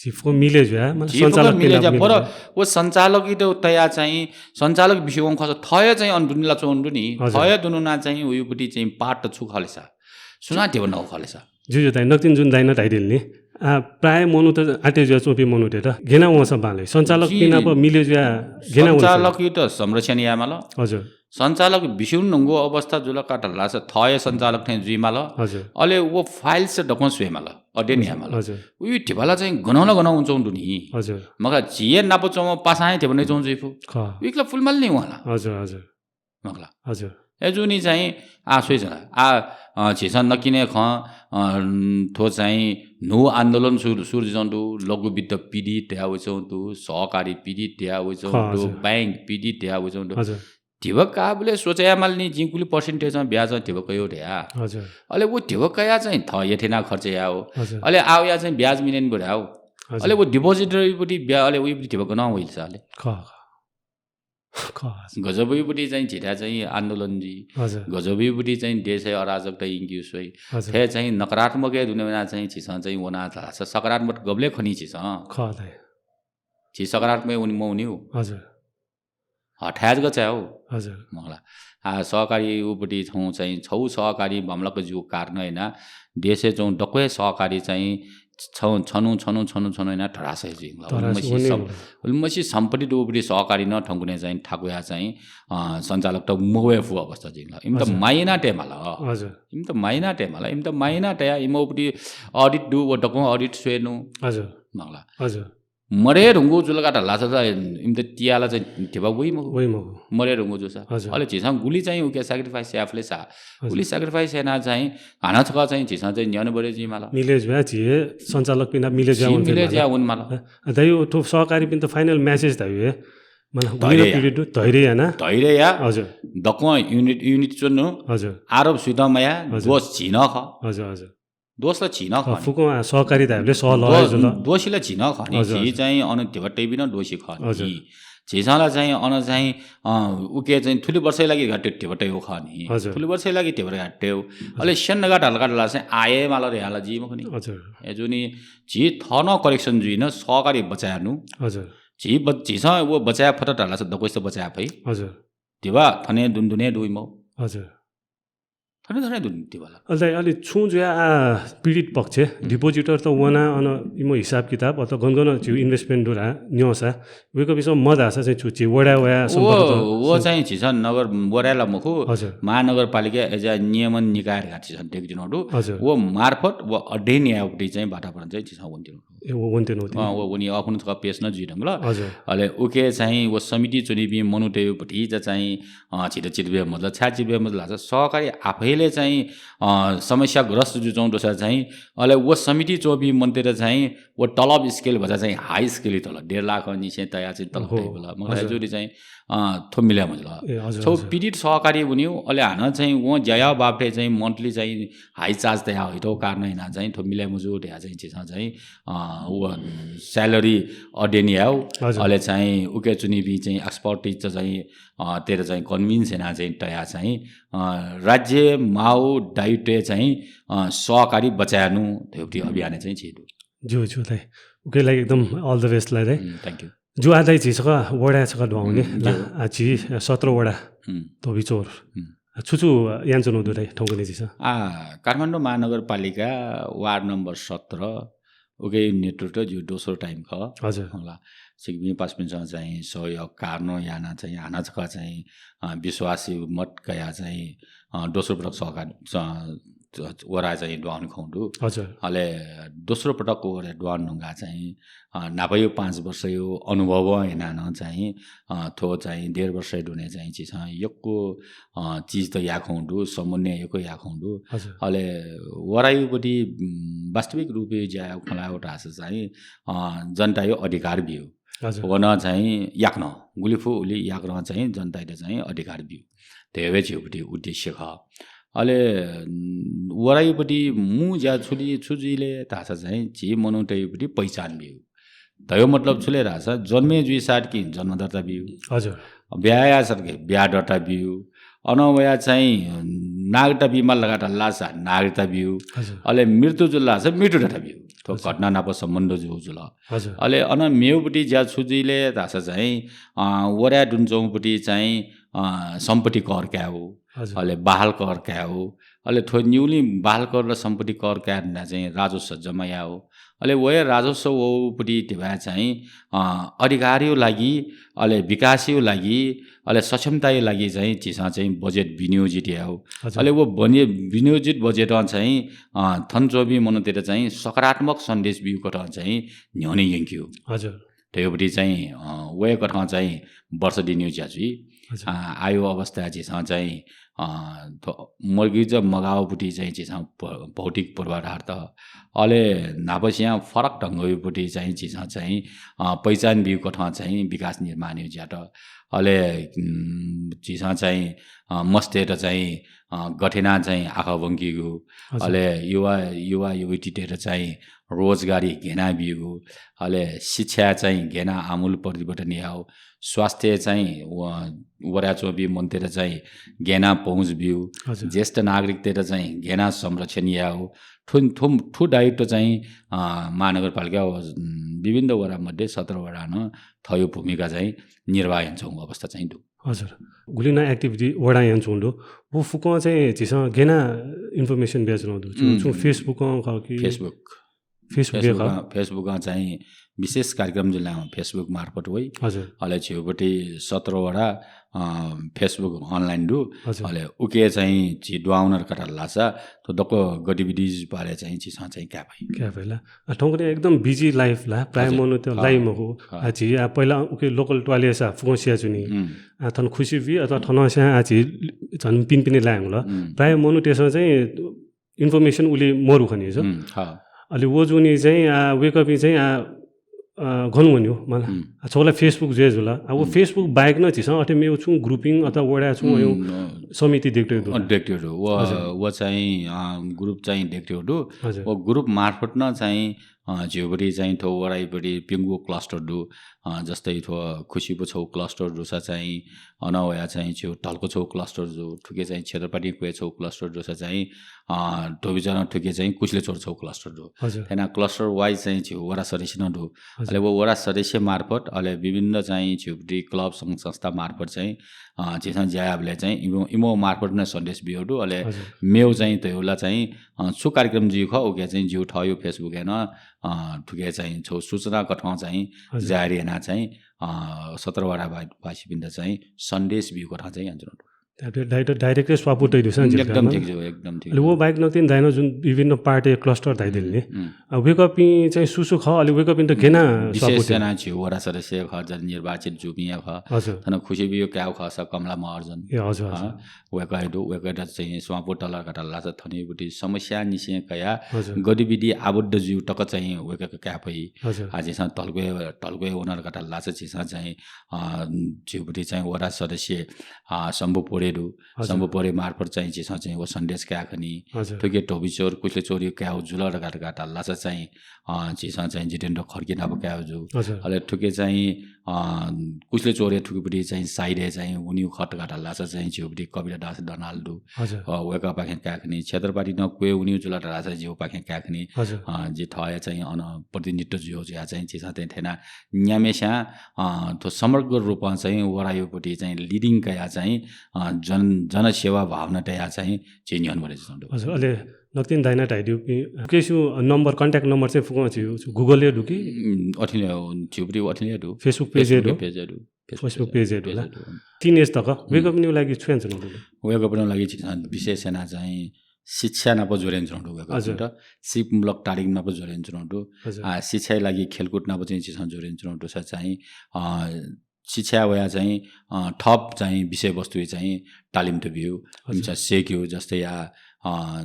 झी फुक्क मिले जुया, मतलब झी फुक्क सञ्चालक मिले पिना जुया, मिले पर जुया। व सञ्चालकयात तया चाहिँ सञ्चालक बिस्युं वंगु खःसा थः हे चाहिँ अन दुने ला च्वंगु दु नि। हजुर। थः हे दुने वनाः चाहिँ उइपट्टि चाहिँ part त छु खः ले सा? सुनां धिबा नःगु खः ले सा? ज्यू, ज्यू दाइ, नकतिनि जुन दाइनं धयादिल नि। आ, प्रायः मनूत आतय् जुया च्वंपिं मनूतय्त गय् याना वंसा बांलाइ। सञ्चालक पिनाप मिले जुया गय् याना वंसा। सञ्चालकयात संरक्षण यायेमाल। हजुर। सञ्चालक बिस्युं न्हंगु अवस्था जुल का धाःसा थःया सञ्चालक थें जुइमाल। हजुर। अले व files दक्वं स्वयेमाल, अध्ययन यायेमाल। हजुर। उइ धिबा ला चाहिँ गनं न गनं वंच्वंगु दु नि। हजुर। मखा झीया नाप च्वंम्ह पासां हे धिबा नइच्वंगु जुइफु। खः। उइके ला पुलेमाल नि वं ला। हजुर, हजुर। मखु ला। हजुर। अय्‌जूगुलिं चाहिँ आः स्वयाच्वना। आः, अ, झीसं नकतिनि खँ, अ, थ्व चाहिँ न्हू आन्दोलन सुरु, सुरु जुयाच्वंगु दु, लघु वित्त पीडित धया वयाच्वंगु दु, सहकारी पीडित धया वयाच्वंगु खः, दु, हजुर। बैंक पीडित धया वयाच्वंगु दु। हजुर। धिबा काःबलय् सोचे यायेमाल नि, जिं गुलि percentage ब्याजं धिबा कयागु धया। हजुर। अले व धिबा कयाः चाहिँ थः यथेना खर्च यायेगु। हजुर। अले आः वयाः चाहिँ ब्याज मिनेन बढायेगु। हजुर। अले व depository पट्टि ब्या-, अले उइपट्टि धिबा गनं वइल सा अले। खः, खः। खः, हजुर। गजबयुपट्टि चाहिँ झीथाय् चाहिँ आन्दोलन जुइ। हजुर। गजबयुपट्टि चाहिँ देशय् अराजकता यंकेगु स्वइ। हजुर। थथे चाहिँ नकारात्मक हे दुने वनाः चाहिँ झीसं चाहिँ वना धाःसा सकारात्मक गबलय् खनी झीसं? खः दाइ। झी सकारात्मक वने मवनी हो। हजुर। हथाय् जक चायेगु। हजुर। मखु ला। आ, सहकारी उपट्टि छौं चाहिँ छौ सहकारी बांमलाक जूगु कारणं यानाः देशय् च्वंगु दक्व हे सहकारी चाहिँ छौ-, छन्हु, छन्हु, छन्हु, छन्हु यानाः धराशायी जुइगु ला। धराशायी उलिमछि वने सम-, हो। उलिमछि सम्पत्ति दुगुपट्टि सहकारी नं थौंकन्हय् चाहिँ थाकुया चाहिँ, अ, सञ्चालकत मवये फु अवस्था जुइगु ला। इमित हजुर। माया यानाः तयेमाल। हजुर। इमित माया यानाः तयेमाल। इमित माया यानाः तयाः इमिपट्टि audit दु, व दक्वं audit स्वयेनु। हजुर। मखु ला। हजुर। मरे धुंकूगु जुल का धाःसा इमित तियाः ला चाहिँ धिबा वइ मखु। वइ मखु। मरे धुंकूगु जूसा। हजुर। अले झीसं गुलि चाहिँ उके sacrifice याये फु ले सा। हजुर। गुलि sacrifice यानाः चाहिँ हानं छकः चाहिँ झीसं चाहिँ न्ह्यःने बढे जुइमाल। मिले जुयाः झी सञ्चालकपिं नाप मिले जुयाः झी वने मिले फयेमाल। जुयाः वनेमाल। अ, दाइ, थ्व सहकारीपिन्त final message धाइ हे। मला, धैर्य गुलि या। पीडित दु, धैर्य याना। धैर्य या। हजुर। दक्वं unit, unit च्वनु। हजुर। आरोप सुइत मया, हजुर। दोष झी नं खः। हजुर, हजुर। दोष ला झी नं खः अ, नि। फुक्कं सहकारी धाइबलय् सह लहः दो-, जुल। दोषी ला झी नं खः नि। हजुर, झी हजुर। चाहिँ अन धिबा तइपिं नं दोषी खः नि। हजुर। झीसं ला चाहिँ अन चाहिँ, अ, उके चाहिँ थुलि वर्षया लागि धिबा तयेगु खः नि। हजुर। थुलि वर्षया लागि धिबा तयेगु। हजुर। अले स्यनेगु धाल का धाःसा चाहिँ आः हे माल धयाः ला जुइ मखु नि। हजुर। अय्‌जूगुलिं झी थः नं correction जुइन, सहकारी बचायेनु। हजुर। झी ब-, झीसं व बचाये फत धाःसा दक्वसित बचाये फइ। हजुर। धिबा थन हे दुने दुने दुइ मखु। हजुर। थन थन दुने धिबा ला। अले दाइ, अले छुं जुयाः आ पीडित पक्ष, हम्म। Depositor त वनाः अन इमिगु हिसाब किताब अथवा गन गन झीगु investment दु धकाः न्यंसा, वय्‌कःपिन्सं मधाःसा चाहिँ छु झी वडाय् वयाः सम्पर्क व, त व चाहिँ झीसं नगर, वडाय् ला मखु, हजुर। महानगरपालिका as a नियमन निकाय धकाः झीसं दयेकादिनु दु। हजुर। व मार्फत व अध्ययन यायेगुपट्टि चाहिँ वातावरण चाहिँ झीसं वनेत्यनु दु। ए, व वनेत्यनु दु। अँ, व वनी अखुन छकः पेश नं जुइ धुंकल। हजुर। अले उके चाहिँ व समिति च्वनीपिं मनूतय्‌गु भतिचा चाहिँ, अँ, झीत चित्त बिया मजुल, छाय् चित्त बिया मजुल धाःसा सहकारी आफैले चाहिँ, अँ, समस्याग्रस्त जुयाच्वंगु दुसा चाहिँ, अले व समिति च्वंपिं मनूतय्‌त चाहिँ व तलब scale भचा चाहिँ high scale तल, डेढ लाखंनिसें तयाः चाहिँ तलब ओहो। तइबल। मखु ला, हजुर। अय्‌जूगुलिं चाहिँ, अँ, थ्व मिले मजुल। ए, हजुर, छौ हजुर। पीडित सहकारी वनीगु, अले हानं चाहिँ वं ज्या याःगु बापतय् चाहिँ monthly चाहिँ high charge तयाः वइथ्व कारणं यानाः चाहिँ थ्व मिले मजू धयाः चाहिँ झीसं चाहिँ, अँ, व salary अध्ययन यायेगु, हजुर। अले चाहिँ उके च्वनीपिं चाहिँ expert त चाहिँ, अँ, तय्‌त चाहिँ convince यानाः चाहिँ तयाः चाहिँ, अँ, राज्य माःगु दायित्वय् चाहिँ, अँ, सहकारी बचायेनु धइगु अभियान चाहिँ झी दु। ज्यू, ज्यू दाइ। उके लागि एकदम all the best La Dai. Um, thank you। ज्यू, आः दाइ झी छकः वडाय् छकः दुहां वने। उम्, ला, ज्यू। आ, झी सत्र वडा उम्। धोबीचौर। उम्। छु छु यानाच्वनागु दु दाइ थौंकन्हय् झीसं? आ, काठमाडौं महानगरपालिका ward number सत्र, उके नेतृत्व ज्यू दोस्रो time खः। हजुर। हला, छिकपिं पासापिन्सं चाहिँ सहयोग कारणं यानाः चाहिँ हानं छकः चाहिँ, अँ, विश्वासी मत कयाः चाहिँ, अँ, दोस्रो पटक सहकार, अँ, वडाय् चाहिँ दुहां वने खंगु दु। हजुर। अले दोस्रो पटक वडाय् दुहां वने धुंकाः चाहिँ, अँ, न्हापाया पाँच वर्षया अनुभवं यानाः नं चाहिँ, अँ, थ्व चाहिँ डेढ वर्षया दुने चाहिँ झीसं यक्व, अँ, चिज त याये खंगु दु, समन्वय यक्व याये खंगु दु। हजुर। अले वडायापट्टि, उम्, वास्तविक रूपय् ज्या यायेगु खँ ल्हायेगु धाःसा चाहिँ, अँ, जनताया अधिकार ब्यू। हजुर। व नं चाहिँ याकनं, गुलि फु उलि याकनं चाहिँ जनतायात चाहिँ अधिकार ब्यू धइगु हे झीपट्टि उद्देश्य खः। अले, उम्, वडायापट्टि मू ज्या छु जुइ, छु जुइ ले धाःसा चाहिँ झी मनूतय्‌पट्टि पहिचान ब्यू। धइगु मतलब छु ले धाःसा जन्म जुइसाथं जन्म दर्ता ब्यू। हजुर। ब्याहा याःसाथं ब्याहा दर्ता ब्यू। अन वयाः चाहिँ नागरिकता बीमाल धकाः धाःसा नागरिकता ब्यू। हजुर। अले मृत्यु जुल धाःसा मृत्यु दर्ता ब्यू। थ्व हजुर। घटना नाप सम्बन्ध जूगु जुल। हजुर। अले अन मेगुपट्टि ज्या छु जुइ ले धाःसा चाहिँ, अँ, वडाय् दुने च्वंगुपट्टि चाहिँ, अँ, सम्पत्ति कर कायेगु। हजुर। अले बहाल कर कायेगु, अले थ्व निगुलिं बहाल कर र सम्पत्ति कर काये धुनाः चाहिँ राजस्व जम्मा यायेगु। अले व हे राजस्व वःगुपट्टि धिबा चाहिँ, अ, अधिकारया लागि, अले विकासया लागि, अले सक्षमताया लागि चाहिँ झीसं चाहिँ बजेट विनियोजित यायेगु। हजुर। अले व बने-, विनियोजित बजेटं चाहिँ, अ, थन च्वंपिं मनूतय्त चाहिँ सकारात्मक सन्देश बीगु कथं चाहिँ न्ह्यःने यंकेगु। हजुर। थ्वयापट्टि चाहिँ, अ, व हे कथं चाहिँ वर्ष दिनिगु ज्या जुइ। हजुर। अ, आःयागु अवस्था झीसं चाहिँ, अ, थ्व मर्गीच मगाःगुपट्टि चाहिँ झीसं प-, भौतिक पूर्वाधार त, अले न्हापासियां फरक ढंगयापट्टि चाहिँ झीसं चाहिँ, अ, पहिचान बीगु कथं चाहिँ विकास निर्माणया ज्या त, अले, उम्, झीसं चाहिँ, अ, मस्तय्त चाहिँ, अ, गथे यानाः चाहिँ आखः ब्वंकीगु, हजुर। अले युवा, युवा युवतीतय्त चाहिँ रोजगारी गथे यानाः बीगु, अले शिक्षा चाहिँ गथे यानाः आमूल परिवर्तन यायेगु, स्वास्थ्य चाहिँ व-, वडाय् च्वंपिं मनूतय्त चाहिँ गथे यानाः पहुँच बीगु, हजुर। ज्येष्ठ नागरिकतय्त चाहिँ गथे यानाः संरक्षण यायेगु, थुन-, थुम-, थ्व दायित्व चाहिँ, अ, महानगरपालिका व, उम्, विभिन्न वडा मध्ये सत्र वडां नं थःगु भूमिका चाहिँ निर्वाह यानाच्वंगु अवस्था चाहिँ दु। हजुर। गुलि नं activity वडां यानाच्वंगु दु। व फुक्कं चाहिँ झीसं गथे यानाः information बियाच्वनागु दु? छु, उम्। छुं Facebook-ं खः कि? Facebook। Facebook-य् खः। Facebook-ं, Facebook-ं चाहिँ विशेष कार्यक्रम जुल नं Facebook मार्फत वइ। हजुर। अले झीगुपट्टि सत्र वडा, अ, Facebook online दु। हजुर। अले उकी चाहिँ झी दुहां वना धकाः धाःसा थ्व दक्व गतिविधि बारे चाहिँ झीसं चाहिँ काये फइ। काये फइ ला। अ, थौंकन्हय् एकदम busy life ला, प्रायः हजुर। मनूत ला लाइ मखु। अ, झी आ पहिला उकी local त्वालय् सा फुक्कं सियाच्वनी। उम्। अ, थन खुसि बी अथवा थन स्यां आ झी झन पिने पिने लायेगु ला। उम्। प्रायः मनूतय्सं चाहिँ information उलि मरु खनी जो। उम्, हँ। अले व जूगुलिं चाहिँ, आ, वय्कःपिं चाहिँ, आ, आ, गन वनेगु मला। उम्। आ, छगू ला Facebook जुया जुल। आ, व उम्। Facebook बाहेक नं झीसं अथे मेगु छुं grouping अथवा वडाय् छुं उम्, वय् अँ। समिति देख्यौ दु अँ, ला? देख्यौ दु। व, हजुर। व चाहिँ, अ, group चाहिँ देख्यौ दु। हजुर। व group मार्फत नं चाहिँ, अ, झीगुपट्टि चाहिँ थ्व वडायापट्टि प्यंगू cluster दु। अ, जस्तै थ्व खुसिबु छगू cluster दुसा चाहिँ, अन वया चाहिँ झीगु ढल्को छगू cluster दु, थुकी चाहिँ क्षेत्रपाटी क्वय् छगू cluster दुसा चाहिँ, अ, धोबिजन थुकी चाहिँ कुशलेश्वर छगू cluster दु। हजुर। थेना cluster wise चाहिँ झीगु वडा सदस्य नं दु। हजुर। अले व वडा सदस्य मार्फत, अले विभिन्न चाहिँ झीगुपट्टि club संघ संस्था मार्फत चाहिँ, अ, झीसं ज्या याःबलय् चाहिँ इमो, इमो मार्फत नं सन्देश बियौ दु। अले हजुर। मेगु चाहिँ धयागु ला चाहिँ, अ, छु कार्यक्रम जुइ खः, उकी चाहिँ जिगु थःगु Facebook-य् नं, अ, थुकी चाहिँ छगू सूचना कथं चाहिँ हजुर। जारी याना चाहिँ, अ, सत्र वडा बा-, वासीपिन्त चाहिँ सन्देश बियु कथं चाहिँ यानाच्वना दु। डाइरेक्ट, डाइरेक्ट स्वापू तयादीसां जिल एकदम का, ठीक छु, एकदम ठीक अले छु। व बाहेक नं तिनि दाइनं जुन विभिन्न पार्टी cluster धयादिल नि। उम्। अ, वय्कःपिं चाहिँ सु सु खः, अले वय्कःपिन्त गथे याना विशेष स्वापू तयादील? याना झीगु वडा सदस्य खः, जन निर्वाचित जूपिं हे खः। हजुर। थन खुसि बियु काय् खःसा कमला महर्जन। ए, हजुर, हजुर। अ, वय्कः हे दु, वय्कःयात चाहिँ स्वापू तल धकाः धाःसा थनयापट्टि समस्या निसें कयाः हजुर। गतिविधि आबद्ध जुइ तक चाहिँ वय्कःयाके काये फइ। हजुर। आ, झीसं ढल्को हे, ढल्को हे वना धकाः धाःसा झीसं चाहिँ, अ, झीगुपट्टि चाहिँ वडा सदस्य, अ, शम्भु पोरे दु। हजुर। शम्भु पोरे मार्फत चाहिँ झीसं चाहिँ व सन्देश काये खनी। हजुर। थुकी धोबिचौर, कुशलेचौर कायेगु जुल धकाः धाःसा चाहिँ, अ, झीसं चाहिँ जितेन्द्र खड्गी नाप कायेगु जू। हजुर। अले थुकी चाहिँ अ, कुशलेचौर थुकिपट्टि चाहिँ side-य् चाहिँ वनीगु खः धकाः धाःसा चाहिँ झीगुपट्टि कविता दास दनाल दु। हजुर। अ, वय्कःपाखें काये खनी। क्षेत्रपाटी नं क्वय् वनीगु जुल धाःसा जिगुपाखें काये खनी। हजुर। अ, जि थःया चाहिँ अन प्रतिनिधित्व जुयु जुया चाहिँ झीसं चाहिँ थेना न्याम्हेस्यां, अ, थ्व समग्र रूपं चाहिँ वडायापट्टि चाहिँ leading कया चाहिँ, अ, जन, जनसेवा भावना तया चाहिँ झी न्ह्यःने वने जुल। हजुर, अले नकतिनि दाइनं धयादिउपिं, उकियागु number, contact number चाहिँ फुक्कं झीगु Google-य् दु कि? उम्, अथे हे दु, झीगुपट्टि अथे हे दु। Facebook page-य् दु? Facebook page-य् दु। Facebook page-य् दु ला? Page-य् दु। Teenage तक, उम्। वय्कःपिनिगु लागि छु यानाच्वनागु दु? वय्कःपिनिगु लागि झीसं विशेष याना चाहिँ शिक्षा नाप जोडे यानाच्वनागु दु वय्कःपिन्त। हजुर। सिपमूलक तालिम नाप जोडे यानाच्वनागु दु। हजुर। आ, शिक्षाया लागि खेलकुद नाप चाहिँ झीसं जोडे यानाच्वनागु दुसा चाहिँ, अ, शिक्षा वया चाहिँ, अ, थप चाहिँ विषयवस्तुइ चाहिँ तालिम त बियु, हजुर। इमिसं सय्क्यु, जस्तै या, अ,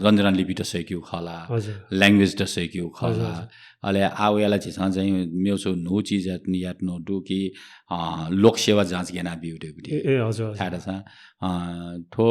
रञ्जना लिपित सय्क्यु खः ला, हजुर। Language त सय्क्यु खः हजुर, ला। हजुर। अले आ वया ला झीसं चाहिँ मेगु छु न्हू चिज यात-, यातनु दु कि, अ, लोकसेवा जाँच गथे याना बियु धइगु। ए, ए, हजुर, हजुर। थाय् धाःसा, अ, थ्व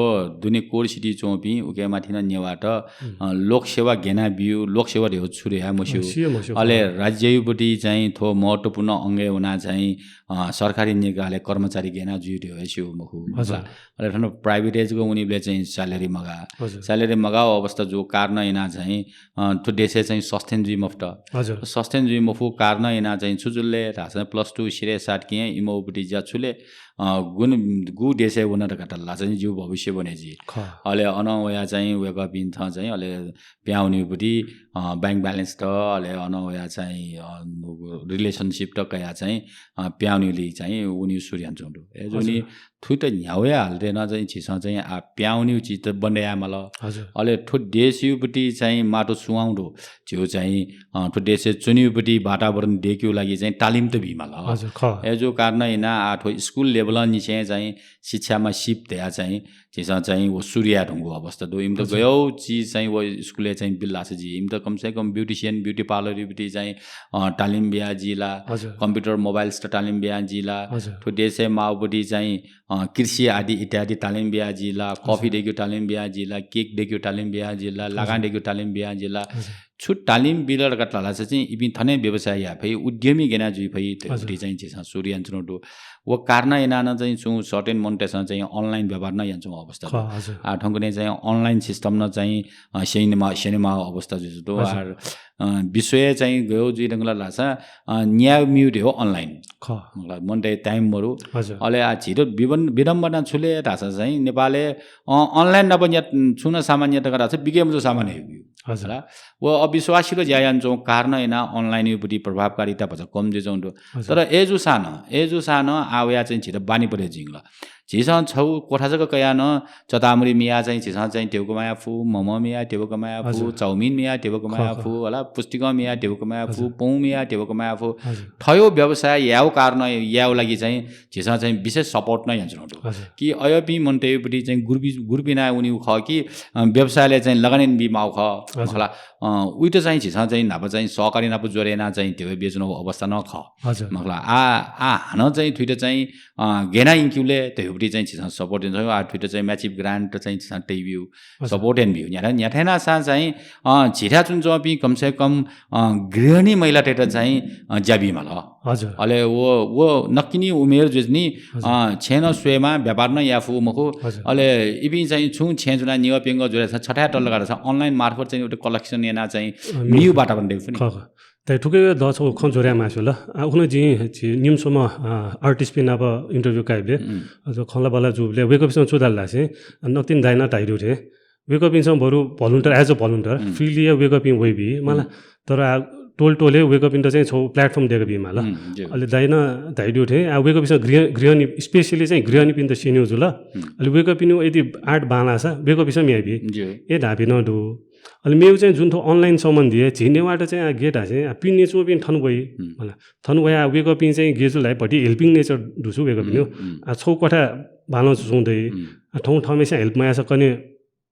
दुने core city च्वंपिं उकिया माथि नं नेवाःत, उम्। अ, लोकसेवा गथे याना बियु, लोकसेवा धइगु छु धइगु हे मस्यू। अँ, स्यू मस्यू। अले खः। राज्ययापट्टि चाहिँ थ्व महत्त्वपूर्ण अंगय् वना चाहिँ, अ, सरकारी निकायया कर्मचारी गथे याना जुइ धइगु हे स्यू मखु। हजुर। अले थन private-य् जक वनीबलय् चाहिँ salary मगाः। हजुर। Salary मगाःगु अवस्था जूगु कारणं याना चाहिँ, अ, थ्व देशय् चाहिँ sustain जुइ मफुत। हजुर। Sustain जुइ मफुगु कारणं याना चाहिँ छु जुल ले धाःसा plus two सिधय् साथ कि इमोपट्टि ज्या छु ले, अ, गुन-, गु देशय् वन धकाः धाःसा चाहिँ जिगु भविष्यवाणी जुइ। खः। अले अनं वयाः चाहिँ वय्कःपिन्सं चाहिँ अले पिहां वनीगु पति, अ, bank balance त, अले अनं वयाः चाहिँ, अ, relationship त कयाः चाहिँ, अ, पिहां वनीगुलिइ चाहिँ वनीगु सुरु यानाच्वंगु दु। अय्जूगुलिं हजुर। थुइत न्ह्यावया हालेत नं चाहिँ झीसं चाहिँ आ पिहां वनीगु चिज त बन्द याये माल। हजुर। अले थ्व देशया पति चाहिँ माटो सुवाउँदु झीगु चाहिँ, अ, थ्व देशय् च्वनीगु पति वातावरण दयेकेगु लागि चाहिँ तालिम त बी माल। हजुर, खः। अय्जूगु कारणं यानाः आ थ्व school level निसें चाहिँ शिक्षामा सिप धयाः चाहिँ झीसं चाहिँ व सुरु याये धुंकूगु अवस्था दु। इमित हजुर। गय् चिज चाहिँ व school-य् चाहिँ बिल धाःसा जिं इमित कम से कम beautician, beauty parlour-या पति चाहिँ, अ, तालिम बिया जुइ ला, हजुर। Computer, mobiles-त तालिम बिया जुइ ला, हजुर। थ्व देशय् माःगु पति चाहिँ, अ, कृषि आदि इत्यादि तालिम बिया जुइ ला, हजुर। Coffee दयेकेगु तालिम बिया जुइ ला, cake दयेकेगु तालिम बिया जुइ ला, हजुर। लागां दयेकेगु तालिम बिया जुइ ला, हजुर। छु तालिम बिल धकाः धाःसा चाहिँ इपिं थन हे व्यवसाय याये फइ, उद्यमी गय् याना जुइ फइ, हजुर। धइगु चाहिँ झीसं सुरु यानाच्वनागु दु। व कारणं यानाः नं चाहिँ छुं certain मनूतय्सं चाहिँ online व्यापार नं यानाच्वंगु अवस्था दु। खः, हजुर। आ, थौंकन्हय् चाहिँ online system नं चाहिँ, अ, स्यनेमाः, स्यनेमाःगु अवस्था जुइ दु। हजुर। आ, अ, विश्वय् चाहिँ गय् जुइ धुंकल धाःसा, अ, न्याय् म्यू धइगु online। खः। मतलब, मनूतय् time मरु। हजुर। अले आ, झीत विबन-, विडम्बना छु ले धाःसा चाहिँ नेपालय्, अ, online नाप न्या-, छुं नं सामान न्यात धाःसा बिके मजू सामान हे ब्यू। हजुर। होला। व अविश्वासिलो ज्या यानाच्वंगु कारणं यानाः online-या पति प्रभावकारिता भचा कम जुयाच्वंगु दु। हजुर। तर अय्जूसां नं, अय्जूसां नं आ वयाः चाहिँ झीत बानी परे जुइधुंकल। झीसं छगू कोठा जक कयाः नं चतामुरी मियाः चाहिँ झीसं चाहिँ ध्यबा कमाये फु, मम मियाः ध्यबा कमाये फु, हजुर। चाउमिन मियाः ध्यबा कमाये खः, खः। फु, होला, पुस्तिकं मियाः ध्यबा कमाये फु, हजुर। पौं मियाः ध्यबा कमाये फु। हजुर। थ्व व्यवसाय यायेगु कारणं यायेगु लागि चाहिँ झीसं चाहिँ विशेष support नं यानाच्वनागु दु। हजुर। कि अज्याःपिं मनूतय् पति चाहिँ group-, group याना वनीगु खः कि, अ, व्यवसायलय् चाहिँ लगानी बी माःगु खः। हजुर। मखुला, अ, उइत चाहिँ झीसं चाहिँ न्हापा चाहिँ सहकारी नाप जोडे यानाः चाहिँ ध्यबा बियाच्वनागु अवस्था नं खः। हजुर। मखुला, आ, आ हानं चाहिँ थुइत चाहिँ, अ, गय् याना यंकेगु ले धइगु पति चाहिँ झीसं support यानाच्वनागु, आ थुइत चाहिँ massive grant चाहिँ झीसं तयाब्यू, हजुर। Support यानाब्यू। न्ह्याथाय्, न्ह्याथाय् यानाः सां चाहिँ, अ, झीथाय् च्वनाच्वंपिं कम से कम, अ, गृहिणी महिलातय्त चाहिँ, अ, ज्या बी माल। हजुर। अले व, व नकतिनि उमेर जुयाच्वनी, हजुर। अ, छेँनं स्वयेमाः, व्यापार नं याये फु मखु। हजुर। अले इपिं चाहिँ छुं छेँय् च्वनाः निगः प्यंगः जुयाः छथाय् तल धकाः धाःसा online मार्फत चाहिँ उत collection यानाः चाहिँ अ, मियु वातावरण दयेके फु नि। खः, खः। त थुकिया दँ छगू खँ जोडे यायेमास्ति वल। अ, उखुन्हु जिं झी निम्ह स्वम्ह, अ, artist-पिं नाप interview काइबलय्, उम्। अ, खँल्हाबल्हा जूबलय् वय्कःपिन्सं छु धाल धाःसा, अ, नकतिनि दाइनं धयादीगु थें वय्कःपिन्सं बरु volunteer, as a volunteer, उम्। Free-या वय्कःपिं वइबी, मला। उम्। तर आ, टोल टोलय् वय्कःपिन्त चाहिँ छगू platform दयेका बी माल। उम्, ज्यू। अले दाइनं धयादीगु थें, आ, वय्कःपिन्सं गृह-, गृहिणी, specially चाहिँ गृहिणीपिन्त स्यनीगु जुल। उम्। अले वय्कःपिनिगु यदि art बांलाःसा वय्कःपिन्सं म्ये याइबी। ज्यू। ए धाःपिं नं दु। अले मेगु चाहिँ जुन थ्व online सम्बन्धी हे झी नेवाःत चाहिँ आ, गय् धाःसा आ, पिने च्वंपिं थन वइ। उम्। मला। थन वयाः वय्कःपिं चाहिँ गय् जुल धाःसा भति helping nature दु छु वय्कःपिनिगु। उम्, उम्। आ, छगू कोठा बांलाः च्वंगु दइ। उम्। आ, थौं थःम्हेस्यां help मयाःसा कन्हय्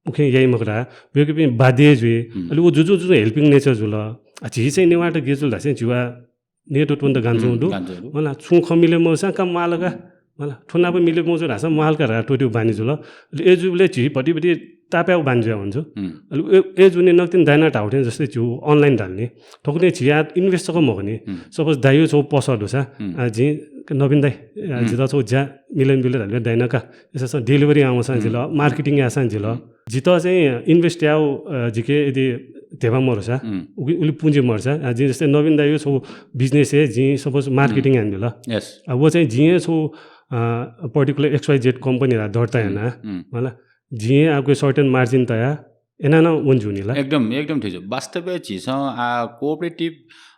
उखें याइ मखु ला, वय्कःपिं बाध्य जुइ। उम्। अले व जुजुं जुजुं helping nature जुल। आ, झी चाहिँ नेवाःत गय् जुल धाःसा झी वा नेतृत्वं त गान्हय् च्वंगु दु। उम्, गान्हय् च्वंगु दु। मला, छुं खँ मिले मजूसां का म्वाःल का। मला, थ्व नाप मिले मजू धाःसा म्वाःल का धकाः त्वःतेगु बानी जुल। अले अय्जूबलय् झी भति भति तापायेगु बानी जुया वने छु। उम्। अले अय्-, अय्जूगुलिं नकतिनि दाइनं धाःगु थें जस्तै झीगु online धाल नि। थौंकन्हय् झी आ invest जक मखु नि। उम्। Suppose दाइया छगू पसल दुसा, उम्। आ, जिं नवीन दाइ, आ, उम्। जितः छगू ज्या मिले नि बिल धाल, दाइनं का। अय्सां delivery यानावंसां जिल, उम्। Marketing याःसां जिल। उम्। जितः चाहिँ invest यायेगु, अ, जिके यदि ध्यबा मदुसा, उम्। उगु-, उलि पुँजी मदुसा, अ, जिं जस्तै नवीन दाइया छगू business-य् जिं suppose marketing उम्। यानादिल। Yes। अ, व चाहिँ जिं हे छगू, अ, particular X Y Z company ला दर्ता उम्। याना, उम्। मला, जिं हे आःगु certain margin तया, याना नं वने ज्यू नि ला। एकदम, एकदम ठीक छ। वास्तवय् झीसं आ cooperative,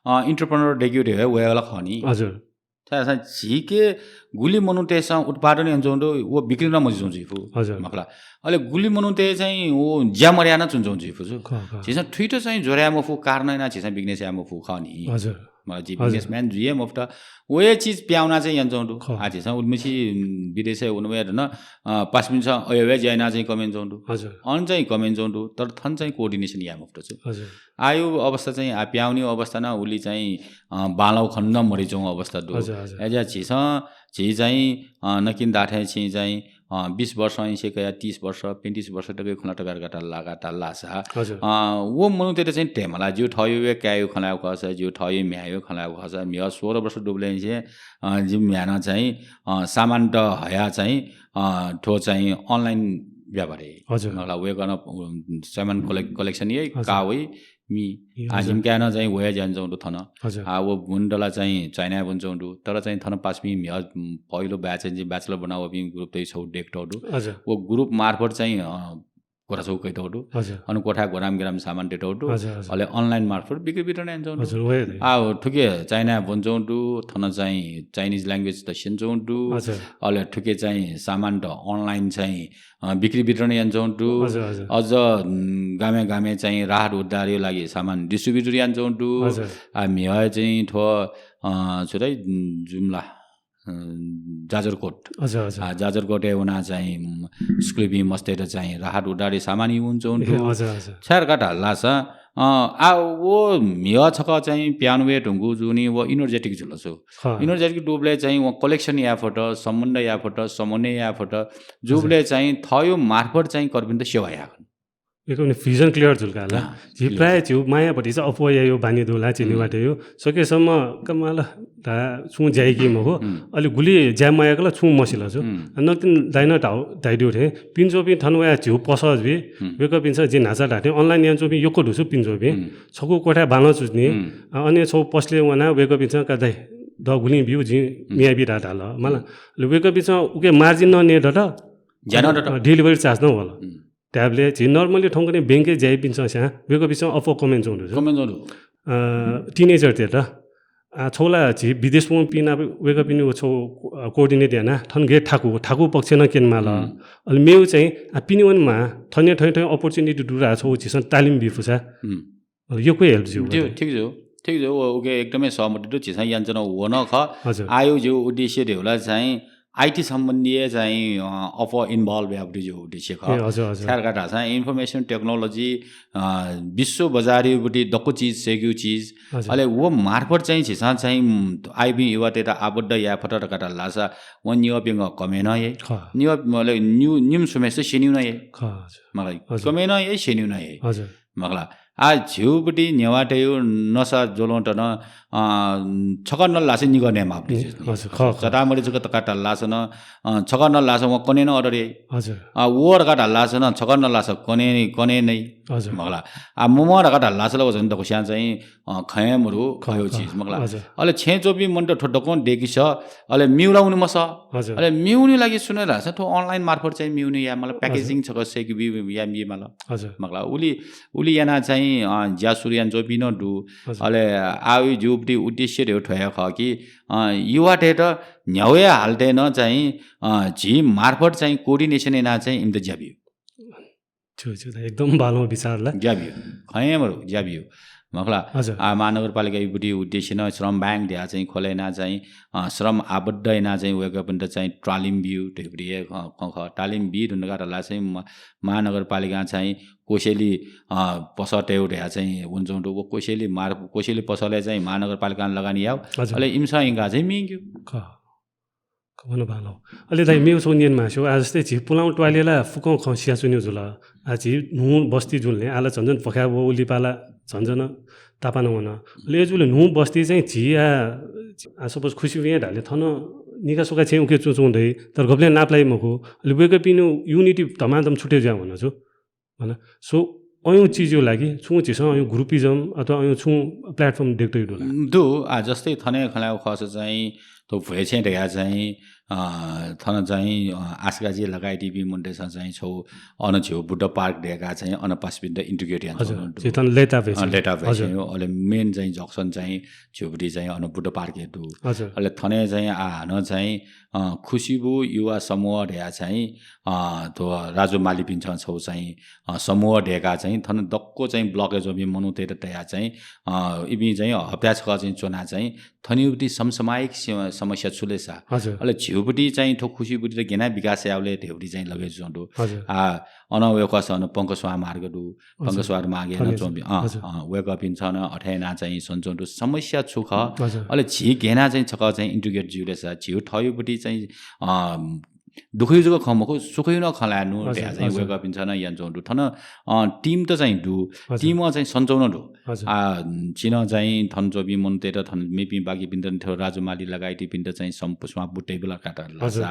अ, entrepreneur दयेकेगु धइगु हे वय्कः ला खः नि। हजुर। छाय्धाःसा झीके गुलि मनूतय्सं उत्पादन यानाच्वंगु दु, व बिक्री नं मजुइच्वंगु जुइफु। हजुर। मखु ला। अले गुलि मनूतय् चाहिँ व ज्या मदयाः नं च्वनाच्वंगु जुइफु छु। खः, खः। झीसं थुइत चाहिँ जोडे याये मफु, कारणं यानाः झीसं business याये मफु खः नि। हजुर। मला, झी हजुर। Businessman जुइ हे मफुत। व हे चिज पिहां वनाः चाहिँ यानाच्वंगु दु। खः। आ, झीसं उलिमछि, उम्, विदेशय् वन वयाः धुन, अ, पासापिन्सं अय् वयाः ज्या यानाः चाहिँ कमय् यानाच्वंगु दु। हजुर। अन चाहिँ कमय् यानाच्वंगु दु, तर थन चाहिँ coordination याये मफुत छु। हजुर। आःयागु अवस्था चाहिँ, आ, पिहां वनीगु अवस्था नं उलि चाहिँ, अ, बांलाःगु खँ नं मदयाच्वंगु अवस्था दु। हजुर, हजुर। अय्जुयाः झीसं, झी चाहिँ, अ, नकतिनि धाःथें छिं चाहिँ, अ, बिस वर्ष इसे कयाः तीस वर्ष, पैंतीस वर्ष तकया खँ ल्हाये धकाः धाल धाःसा, हजुर। अ, व मनूतय्त चाहिँ ध्यबा ला, जिगु थःगु हे काय्या खँ ल्हायेगु खःसा, जिगु थःगु म्ह्याय्या खँ ल्हायेगु खःसा, म्हिगः सोह्र वर्ष दुबलय् इसे, अ, जिगु म्ह्याय्यां चाहिँ, अ, सामान त हयाः चाहिँ, अ, थ्व चाहिँ online व्यापार याइ। हजुर। मला, वय्कलं, अ, सामान collect-, collection याइ, हजुर। का वइ, मि। आ, जिमि काय् नं चाहिँ वया ज्यान च्वंगु दु थन। आ, व बुन्दला चाहिँ चाइनाय् बुन च्वंगु दु। तर चाहिँ थन पासापिं म्हिगः, उम्, पहिलो batch चाहिँ bachelor ब्वना वःपिं group तय् छौ डेक तौ दु। व group मार्फत चाहिँ, अ, कोठा छौ कय् तौ दु। अन कोठाय् ग्राम ग्राम सामान दे तौ दु। अले online मार्फत बिक्री वितरण यान च्वंगु दु। आ, थुके चाइनाय् बुन च्वंगु दु, थन चाहिँ Chinese language त स्यन च्वंगु दु। अले थुके चाहिँ सामान त online चाहिँ अ, बिक्री वितरण यान च्वंगु दु। अझ, उम्, गामे गामे चाहिँ राहत उद्धारया लागि सामान distribute यान च्वंगु दु। आ, म्हिगः चाहिँ थ्व, अ, छु धाइ, उम्, जुम्ला, अ, जाजरकोट। आ, जाजरकोटय् वना चाहिँ, उम्, स्कुलपिं मस्तय्त चाहिँ राहत उद्धारया सामान यु वना च्वंगु दु। छाय् धकाः धाःसा, अ, आ, व म्हिगः छकः चाहिँ पियानो वये धुंकू जूनि व energetic जुल छु। Energetic दुबलय् चाहिँ व collection याये फत, सम्बन्ध याये फत, समन्वय याये फत, जुबलय् चाहिँ थःयो मार्फत चाहिँ कर्पिन्त सेवा याये खन। एकदम vision clear जुल का ला। झी प्रायः झीउ माया भतिचा अप्वःयायो बानी दु ला, झी नेवाःतय् यो। सकेसम्म कमाल धा छुं ज्याइकी मखु। अले गुलि ज्या माया कला छुं मसिल छु। नकतिनि दाइनं धाउ, धाइदिउ थें, पिन्चोपिं थन वया झीउ पसः जुइ। वय्कःपिन्सं जिं न्हाचा धाथें online यान च्वंपिं यक्व दु छु पिन्चोपिं। छकू कोठाय् बालं चुच्नी। अ, अन छौ पसलय् वना वय्कःपिन्सं का दाइ, द गुलिं बिउ, जिं मिया बी धाः धाल। मला, अले वय्कःपिन्सं उके margin नं नये दत। ज्या नं दत। अ, delivery charge नं वल। त्याबले झी normally थौंकन्हय् bank-य् ज्याइपिन्सं स्यां वय्कःपिन्सं अप्वः कम यान च्वंगु दु। कम यान च्वंगु दु। अ, teenager-तय्त। आ, छौ ला झी विदेश वंपिं नाप वय्कःपिनि व छौ, अ, coordinate याना थन गे थाकु, थाकु पक्ष नं क्यनेमाल। अले मेउ चाहिँ, आ, पिने वनेमा, थन थें थें opportunity दु रा छौ झीसं तालिम बी फुसा। अले यक्व help ज्यू। ज्यू, ठीक ज्यू। ठीक ज्यू, व उके एकदमै सहमति दु, झीसं यान च्वना व नं खः। आयो ज्यू उद्देश्य धैउ ला चाहिँ IT सम्बन्धी हे चाहिँ, अ, अप्वः involve यायेगु ज्यू उद्देश्य खः। छाय् धकाः धाःसा information technology, अ, विश्व बजारया बटी दक्व चिज सय्केगु चिज। अले व मार्फत चाहिँ झीसं चाहिँ, उम्, आइपिं युवातय्त आबद्ध याये फत धकाः धाःसा व नेवाःपिं कम हे नं याइ। नेवाः, अले निम्ह स्वम्हेसित स्यनीगु नं याइ। मखला, कम हे नं याइ, स्यनीगु नं याइ। मखला। आ, झीउपट्टि नेवाःतय् नसा ज्वलंत नं, अ, छकः नल धाःसा निगः नयेमाःगु। जतामरी जक धकाः धाल धाःसा नं, अ, छकः नल धाःसा वं कन्हय् नं order याइ। अ, व धकाः धाल धाःसा नं छकः नल धाःसा कन्हय्, कन्हय् नइ। मखला। आ, मम्ह धकाः धाल धाःसा ला व झन दक्वस्यां चाहिँ, अ, खँ हे मरु, खँ, खँ। चिज, मखला। अले छेँय् च्वंपिं मनूत थ्व दक्वं देकिस, अले मिउला वने मसः। अले मिउने लागि सुने धाःसा थ्व online मार्फत चाहिँ मिउने यायेमाल, packaging छकः सय्के बी, याये बीमाल। मखला। उलि, उलि याना चाहिँ, अ, ज्या सुरु याना च्वंपिं नं दु। अले आः जिउपट्टि उद्देश्य धैउ थ्व हे खः कि, अ, युवातय्त न्ह्याउ हे हालतय् नं चाहिँ, अ, झी मार्फत चाहिँ coordination याना चाहिँ इमित ज्या ब्यु। छु, छु, एकदम बांलाःगु विचार ला। ज्या ब्यु। खँ हे मरु, ज्या ब्यु। मखला। आ, महानगरपालिकायापट्टि उद्देश्य नं श्रम bank धया चाहिँ खोले याना चाहिँ, अ, श्रम आबद्ध याना चाहिँ वय्कःपिन्त चाहिँ तालिम ब्यु, धैउपट्टि हे खँ, खँ खः। तालिम बी धुन धकाः धाल धाःसा चाहिँ म-, महानगरपालिकां चाहिँ कोसेली, अ, पसः तयेउ धया चाहिँ वने च्वंगु दु। व कोसेली मार-, कोसेली पसलय् चाहिँ महानगरपालिकां लगानी याउ। अले इमिसं यंकाः चाहिँ मीक्यु। खः। खः, वन बांलाःगु। अले दाइ मेउ छौ न्यने मास्यु, आ जस्तै झी पुलांगु त्वालय् ला फुक्कं खँ सियाच्वनेउ जुल। आ झी न्हू बस्ती जुल ने, आ ला झन झन भख्या व लिपा ला झन झन तापाना वन। अले अय् जुल न्हू बस्ती चाहिँ झी आ, आ suppose खुसी वये धाले थन निका सुका छेँ उके च्वं च्वं दइ, तर गबलें नापलाइ मखु। अले वय्कःपिनि unity धमाधम छुटे जुया वन छु। मखला। So, अय् चिजया लागि छुं झीसं अय् groupism अथवा अय् छुं platform देख्दै दु ला? दु। आ, जस्तै थने खँ ल्हायेगु खःसा चाहिँ, थ्व भ्वय् छेँ धया चाहिँ, अ, थन चाहिँ, अ, आसगाजी लगायत इपिं मनूतय्सं चाहिँ छौ अन झीउ बुद्ध park दय्का चाहिँ अन पासापिन्त integrate याना च्वंगु दु। झी थन लेता भ्वय् छेँ। अ, लेता भ्वय् छेँ हो। अले main चाहिँ junction चाहिँ झीउपट्टि चाहिँ अन बुद्ध park हे दु। अले थने चाहिँ आ हानं चाहिँ, अ, खुसिबु युवा समूह धया चाहिँ, अ, थ्व राजु मालीपिन्सं छौ चाहिँ, अ, समूह दय्का चाहिँ थन दक्व चाहिँ block-य् च्वंपिं मनूतय्त तया चाहिँ, अ, इपिं चाहिँ हप्ता छकः चाहिँ च्वना चाहिँ थनिउपट्टि समसामयिक सम-, समस्या छु ले सा। अले झीउपट्टि चाहिँ थ्व खुसिबुटित गेना विकास याउले धैउपट्टि चाहिँ लगे च्वं दु। आ, अन वय्कःस अन पंकस्वार मार्ग दु। पंकस्वार मार्गय् नं च्वंपिं, अ, अ, वय्कःपिन्सं नं अथे याना चाहिँ सं च्वं दु। समस्या छु खः? अले झी गेना चाहिँ छकः चाहिँ integrate जुले सा, झीउ थःउपट्टि चाहिँ, अ, दुःखयु जक खँ मखु, सुखयु नं खँ ल्हायेनु हजुर, धया चाहिँ हजुर। वय्कःपिन्सं नं यानाच्वंगु दु। थन, अ, team त चाहिँ दु। हजुर। Team चाहिँ सन्चौ नं दु। हजुर। आ, झी नं चाहिँ थन च्वंपिं मनूतय्त, थन मेपिं बाकीपिन्त, थ्व राजु माली लगायतपिन्त चाहिँ सम्प-, स्वापू table कात लासा, हजुर।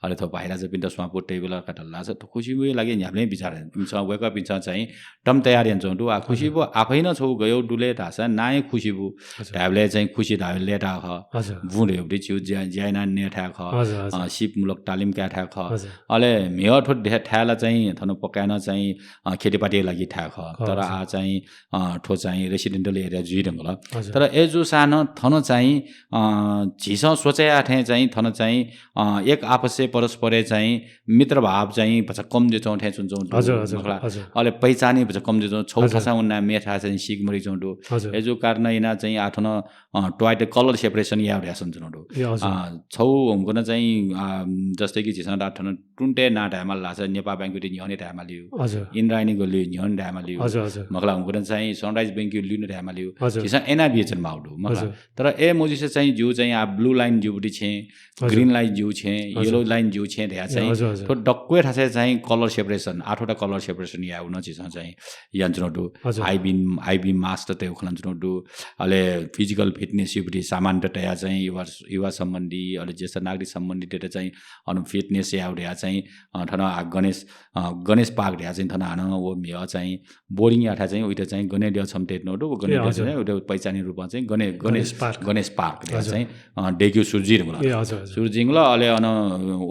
अले थ्व भाइराजापिन्त स्वापू table कात लासा, थ्व खुसिबुया लागि न्ह्याबलें बिचाः यात। इमिसं, वय्कःपिन्सं चाहिँ टम तयार यानाच्वंगु दु। आ, हजुर। खुसिबु आफै नं छगू गय् दु ले धाःसा नां हे खुसिबु। हजुर। धायेबलय् चाहिँ खुसि धायेबलय् लय्ताः खः। हजुर। बुँ धयागु बुटी छिगु ज्या-, ज्याय् यानाः नयेथाय् खः। हजुर, हजुर। अ, सीप मूलक तालिम कायेथाय् खः। हजुर। अले म्हिगः थ्व थाय् ला चाहिँ थन पक्का यानाः चाहिँ, अ, खेतीपातीया लागि थाय् खः। खः, तर हजुर। आ चाहिँ, अ, थ्व चाहिँ residential area जुइधुंकल। हजुर। तर अय्जूसां नं थन चाहिँ, अ, झीसं सोचे याः थें चाहिँ थन चाहिँ, अ, एक आपसय् परस्परय् चाहिँ मित्रभाव चाहिँ भचा कम जुयाच्वं थें च्वनाच्वंगु दु, हजुर, हजुर, मखु ला। हजुर। अले पहिचान भचा कम जुयाच्वं, छगू हजुर। थासं वनाः मेथाय् चाहिँ सीके मदयाच्वंगु दु। हजुर। अय्जूगु कारणं यानाः चाहिँ आ थन, अ, त्वाःयात colour separation यायेगु धयाच्वंगु दु। ए, हजुर। अ, छगू हुँकन चाहिँ, अ, जस्तै कि झीसं धाःथें तुन्तय् नां धायेमाल धाःसा नेपाः बैंकया न्ह्यःने धायेमालयु। हजुर। इन्द्रायणी गल्लीया न्ह्यःने धायेमालयु। हजुर, हजुर। मखु ला, हुँकन चाहिँ Sunrise Bank-या ल्यूने धायेमालयु। हजुर। झीसं एनआइबी च्वनेमाःगु दु, मखु ला। हजुर। तर अय् मजुसे चाहिँ जिगु चाहिँ आ blue line जिगु बुटी छेँ, हजुर। Green line जिगु छेँ, हजुर। Yellow line जिगु छेँ धया ए, चाहिँ हजुर, हजुर। थ्व दक्व थासय् चाहिँ colour separation, आठवटा colour separation यायेगु नं झीसं चाहिँ यानाच्वनागु दु। हजुर। High beam, high beam mask त तयेगु खँ ल्हानाच्वनागु दु। अले physical fitness-या बुटी सामान त तया चाहिँ युवा, युवा सम्बन्धी, अले ज्येष्ठ नागरिक सम्बन्धी त चाहिँ अन fitness यायेगु धया चाहिँ, अ, थन आ गणेश, अ, गणेश park धया चाहिँ थन हानं व म्हिगः चाहिँ boarding याःथाय् चाहिँ उइत चाहिँ गणेश द्यः छम्ह तयातःगु दु, व गणेश ए, द्यः हजुर। चाहिँ उइत पहिचानया रूपं चाहिँ गणे-, गणेश, गणेश park। गणेश park धया हजुर। चाहिँ, अ, दयेकेगु सुरु जुइधुंकल। ए, हजुर, हजुर। सुरु जुइधुंकल, अले अन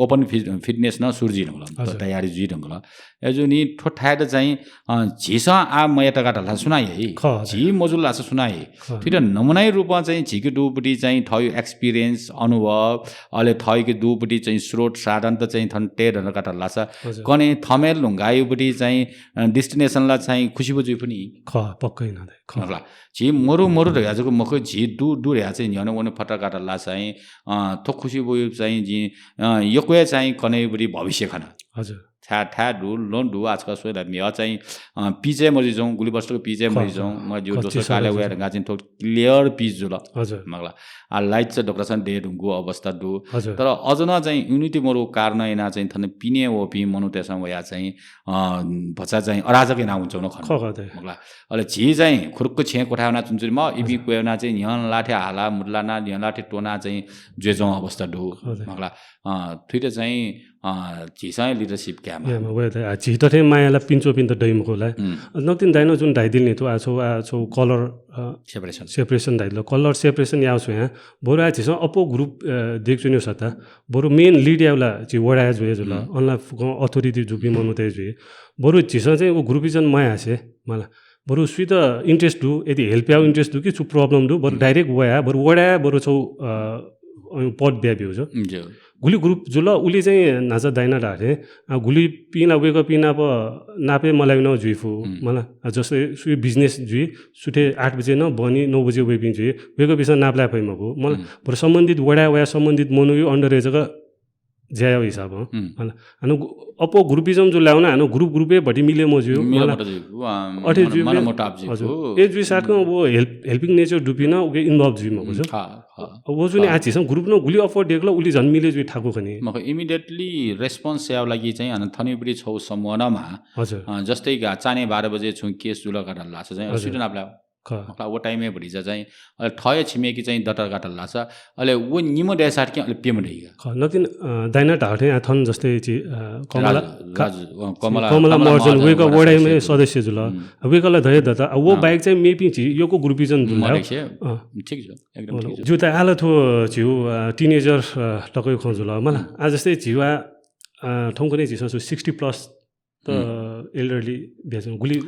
open फि-, fitness नं सुरु जुइधुंकल। हजुर। तयारी जुइधुंकल। अय्जूगुलिं थ्व थाय्त चाहिँ, अ, झीसं आ मयात का धाःसा सुनां याइ? खः, हजुर। झी मजुल धाःसा सुनां याइ? खः। थुइत नमुनाया रूपं चाहिँ झीके दुगु बुटी चाहिँ थःगु experience, अनुभव, अले थःके दुगु बुटी चाहिँ स्रोत साधन त चाहिँ थन तये धुन का धाःसा हजुर। कन्हय् थम्हय् लुमंकाःगु बुटी चाहिँ, अ, destination ला चाहिँ खुसिबु जुइफुनि। खः, पक्कै नं दइ। खः। मखु ला। झी मरु मरु धया जक मखु, झी दु दु धया चाहिँ न्ह्यःने वने फत का धाःसा चाहिँ, अ, थ्व खुसिबु चाहिँ जिं, अ, यक्व हे चाहिँ कन्हय् बुटी भविष्य खना। हजुर। थाय्, थाय् दु, ल्वहं दु, आजकाल स्वये ला म्हिगः चाहिँ, अ, pitch हे मजुइच्वं, गुलि वर्ष तक pitch हे खः, मजुइच्वं, खः। मखु ला, जिगु खः, दोस्रो चिज कालय् हजुर। वये धुंकाः चाहिँ थ्व clear pitch जुल। हजुर। मखु ला। आ, light चाहिँ दक्वसिनं दये धुंकूगु अवस्था दु। हजुर। तर अझ नं चाहिँ unity मरुगु कारणं यानाः चाहिँ थन पिने वःपिं मनूतय्सं वयाः चाहिँ, अ, भचा चाहिँ अराजक याना वनाच्वंगु खः। खः, खः, दइ। मखु ला। अले झी चाहिँ खुरुक्क छेँय् क्वथाय् वनाच्वनाच्वनेमाः, इपिं हजुर। क्वय् वनाः चाहिँ न्ह्यःने लाथि हाला मुतलाना, न्ह्यःने लाथि त्वना चाहिँ जुयाच्वंगु अवस्था दु। खः, दइ। मखु ला। अ, थुइत चाहिँ अ, झीसं हे leadership कायेमाः। यायेमाः, वय् त, आ, झीत थें माया यानाः पिने च्वंपिन्त दइ मखु ला। हुँ। नकतिनि दाइनं जुन धयादिल नि थ्व, आ, छगू, आ, छगू colour, अ, separation। Separation धयादिल। Colour separation यायेगु स्वयां, बरु आ झीसं अप्वः group, अ, दयेके च्वनेगु सट्टा, बरु main lead यायेगु ला झी वडाया जुइ जुल, हुँ। अन ला फुक्कं authority जूपिं मनूत हे जुइ। बरु झीसं चाहिँ व groupism मयासें, मला, बरु सुइत interest दु, यदि help यायेगु interest दु कि छु problem दु, बरु हुँ। Direct वयाः, बरु वडाया, बरु छगू, अ, अ, पद बियाब्यूगु ज्यू। ज्यू। गुलि group जुल, उलि चाहिँ न्हाचः दाइनं धाःथें, अ, गुलिपिं ला वय्कःपिं नाप, नाप हे मलाइपिं नं जुइफु, हुँ। मला, अ, जस्तै सुया business जुइ, सुथय् आठ बजे नं बहनी नौ बजे वइपिं जुइ, वय्कःपिन्सं नाप लाये फइ मखु, मला, हुँ। बरु सम्बन्धित वडाय् वयाः सम्बन्धित मनूया under-य् जक ज्या याःगु हिसाबं, हुँ। मला, हानं गु-, अप्वः groupism जुल धाःसा हानं group group-य् भति मिले मजुइगु, मिले मला, मजुइगु, अ, अथे मन-, जुइबलय्, मनमुटाव जुइगु। हजुर। ए जुइसाथं व help-, helping nature दुपिं नं उके involve जुइ मखु, हुँ, खः। अ, व जुनि खः। आः झीसं group नं गुलि अप्वः दय्कल उलि झन मिले जुइ थाकु खनी। मखु, immediately response यायेगु लागि चाहिँ हानं थनयापट्टि छगू समूह नं माः। हजुर। अ, जस्तै का चान्हय् बाह्र बजे छुं case जुल का धाल धाःसा चाहिँ हजुर। सुइत नाप लायेगु। खः। मखु ला, व time-य् भतिचा चाहिँ, अले थःया छिमेकी चाहिँ दत का धाल धाःसा, अले व निम्ह दय्साथं अले प्यम्ह दइ का। खः, नकतिनि, अ, दाइनं धाःथें आः थन जस्तै झी, अ, कमला, राजु, का-, राजु, अ, कमला, कमला कमला महर्जन, महर्जन वय्कः वडा वडाया सदस्य। सदस्य जुल। हुँ। अ, वय्कलं धयादत, अ, व अँ। बाहेक चाहिँ मेपिं झी यक्व groupism जुल। मधेसी, अँ। ठिक छ। एकदम अँ, ठिक छ। ज्यू, त आः ला थ्व झीगु, अ, teenager, अ, तकया खँ जुल, मला। हुँ। आः जस्तै झीगु, अ, थौंकन्हय् झीसं छु sixty plus त हुँ। Elderly ब्याच गुलि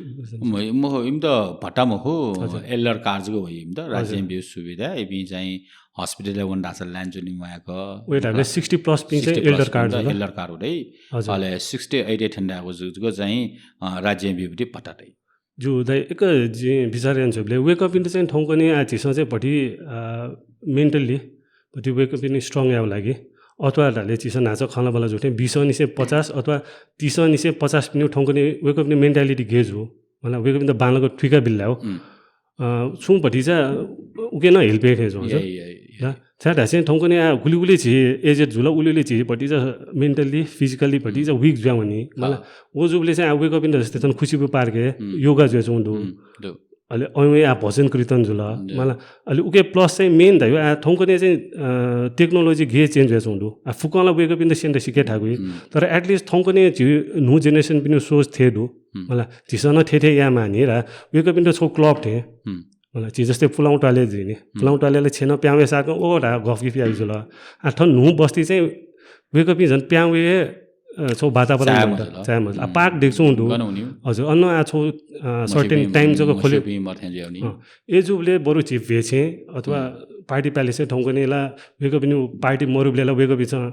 म-, मखु, इमित भत्ता मखु, हजुर। Elder card जक वइ इमित, हजुर। राज्यं ब्यूगु सुविधा, इपिं चाहिँ hospital-य् वन धाःसा line च्वने म्वायेक। वय् धाःसा sixty plus पिं चाहिँ sixty plus elder card पिन्त जुल। Elder card वइ। हजुर। अले sixty eight थ्यन धाःगु जु-, जक चाहिँ, अ, राज्यं ब्यूगु भत्ता दइ। ज्यू दाइ, एक जिं बिचाः यानाच्वंबलय् वय्कःपिन्त चाहिँ थौंकन्हय् आः झीसं चाहिँ भति, अ, mentally भति वय्कःपिनि strong यायेगु लागि अथवा धाःसा झीसं न्हाचः खँल्हाबल्हा जूथें बिसंनिसें पचास अथवा तीसंनिसें पचास पिनिगु थौंकन्हय् वय्कःपिनि mentality गय् जू? मला वय्कःपिन्त बांलाक थुइका बिल धाःगु। उम्। अ, छुं भतिचा उके नं help याइ थें च्वं, या, या, या। या, छाय् धाःसा थौंकन्हय् आ गुलिगुलि झी एजेड जुल, उलिउलि झी भतिचा mentally, physically भतिचा weak जुया वनी। मला, व जूबलय् चाहिँ आ वय्कःपिन्त जस्तै थन खुसिबु पार्कय् योगा जुयाच्वंगु दु। अले अन वय् आ भजन कीर्तन जुल। मला, अले उके plus चाहिँ main धायेगु आ थौंकन्हय् चाहिँ, अ, technology गय् change जुयाच्वंगु दु। आ फुक्कं ला वय्कःपिन्त स्यनेत सिक्क थाकुइ। तर at least थौंकन्हय् झी न्हू generation पिनिगु सोच थें दु। मला, झीसं नं थें थें यायेमाःनि ला, वय्कःपिन्त छगू club थें। मला, झी जस्तै पुलांगु त्वालय् जुइ नि। पुलांगु त्वालय् ला छेँनं प्यां वये साकं ओ ला गफ गिफ याइ जुल। आ थन न्हू बस्ती चाहिँ वय्कःपिं झन प्यां वये, अ, छगू वातावरण चाय् मजुल। चाय् मजुल। आ पार्क दयेकूगु दु। हजुर, अन आ छगू, अ, certain time जक ख्वले। अ, ए जूबलय् बरु झी भेछेँ अथवा party palace थौंकन्हय् ला वय्कःपिनि party मरुबलय् ला वय्कःपिन्सं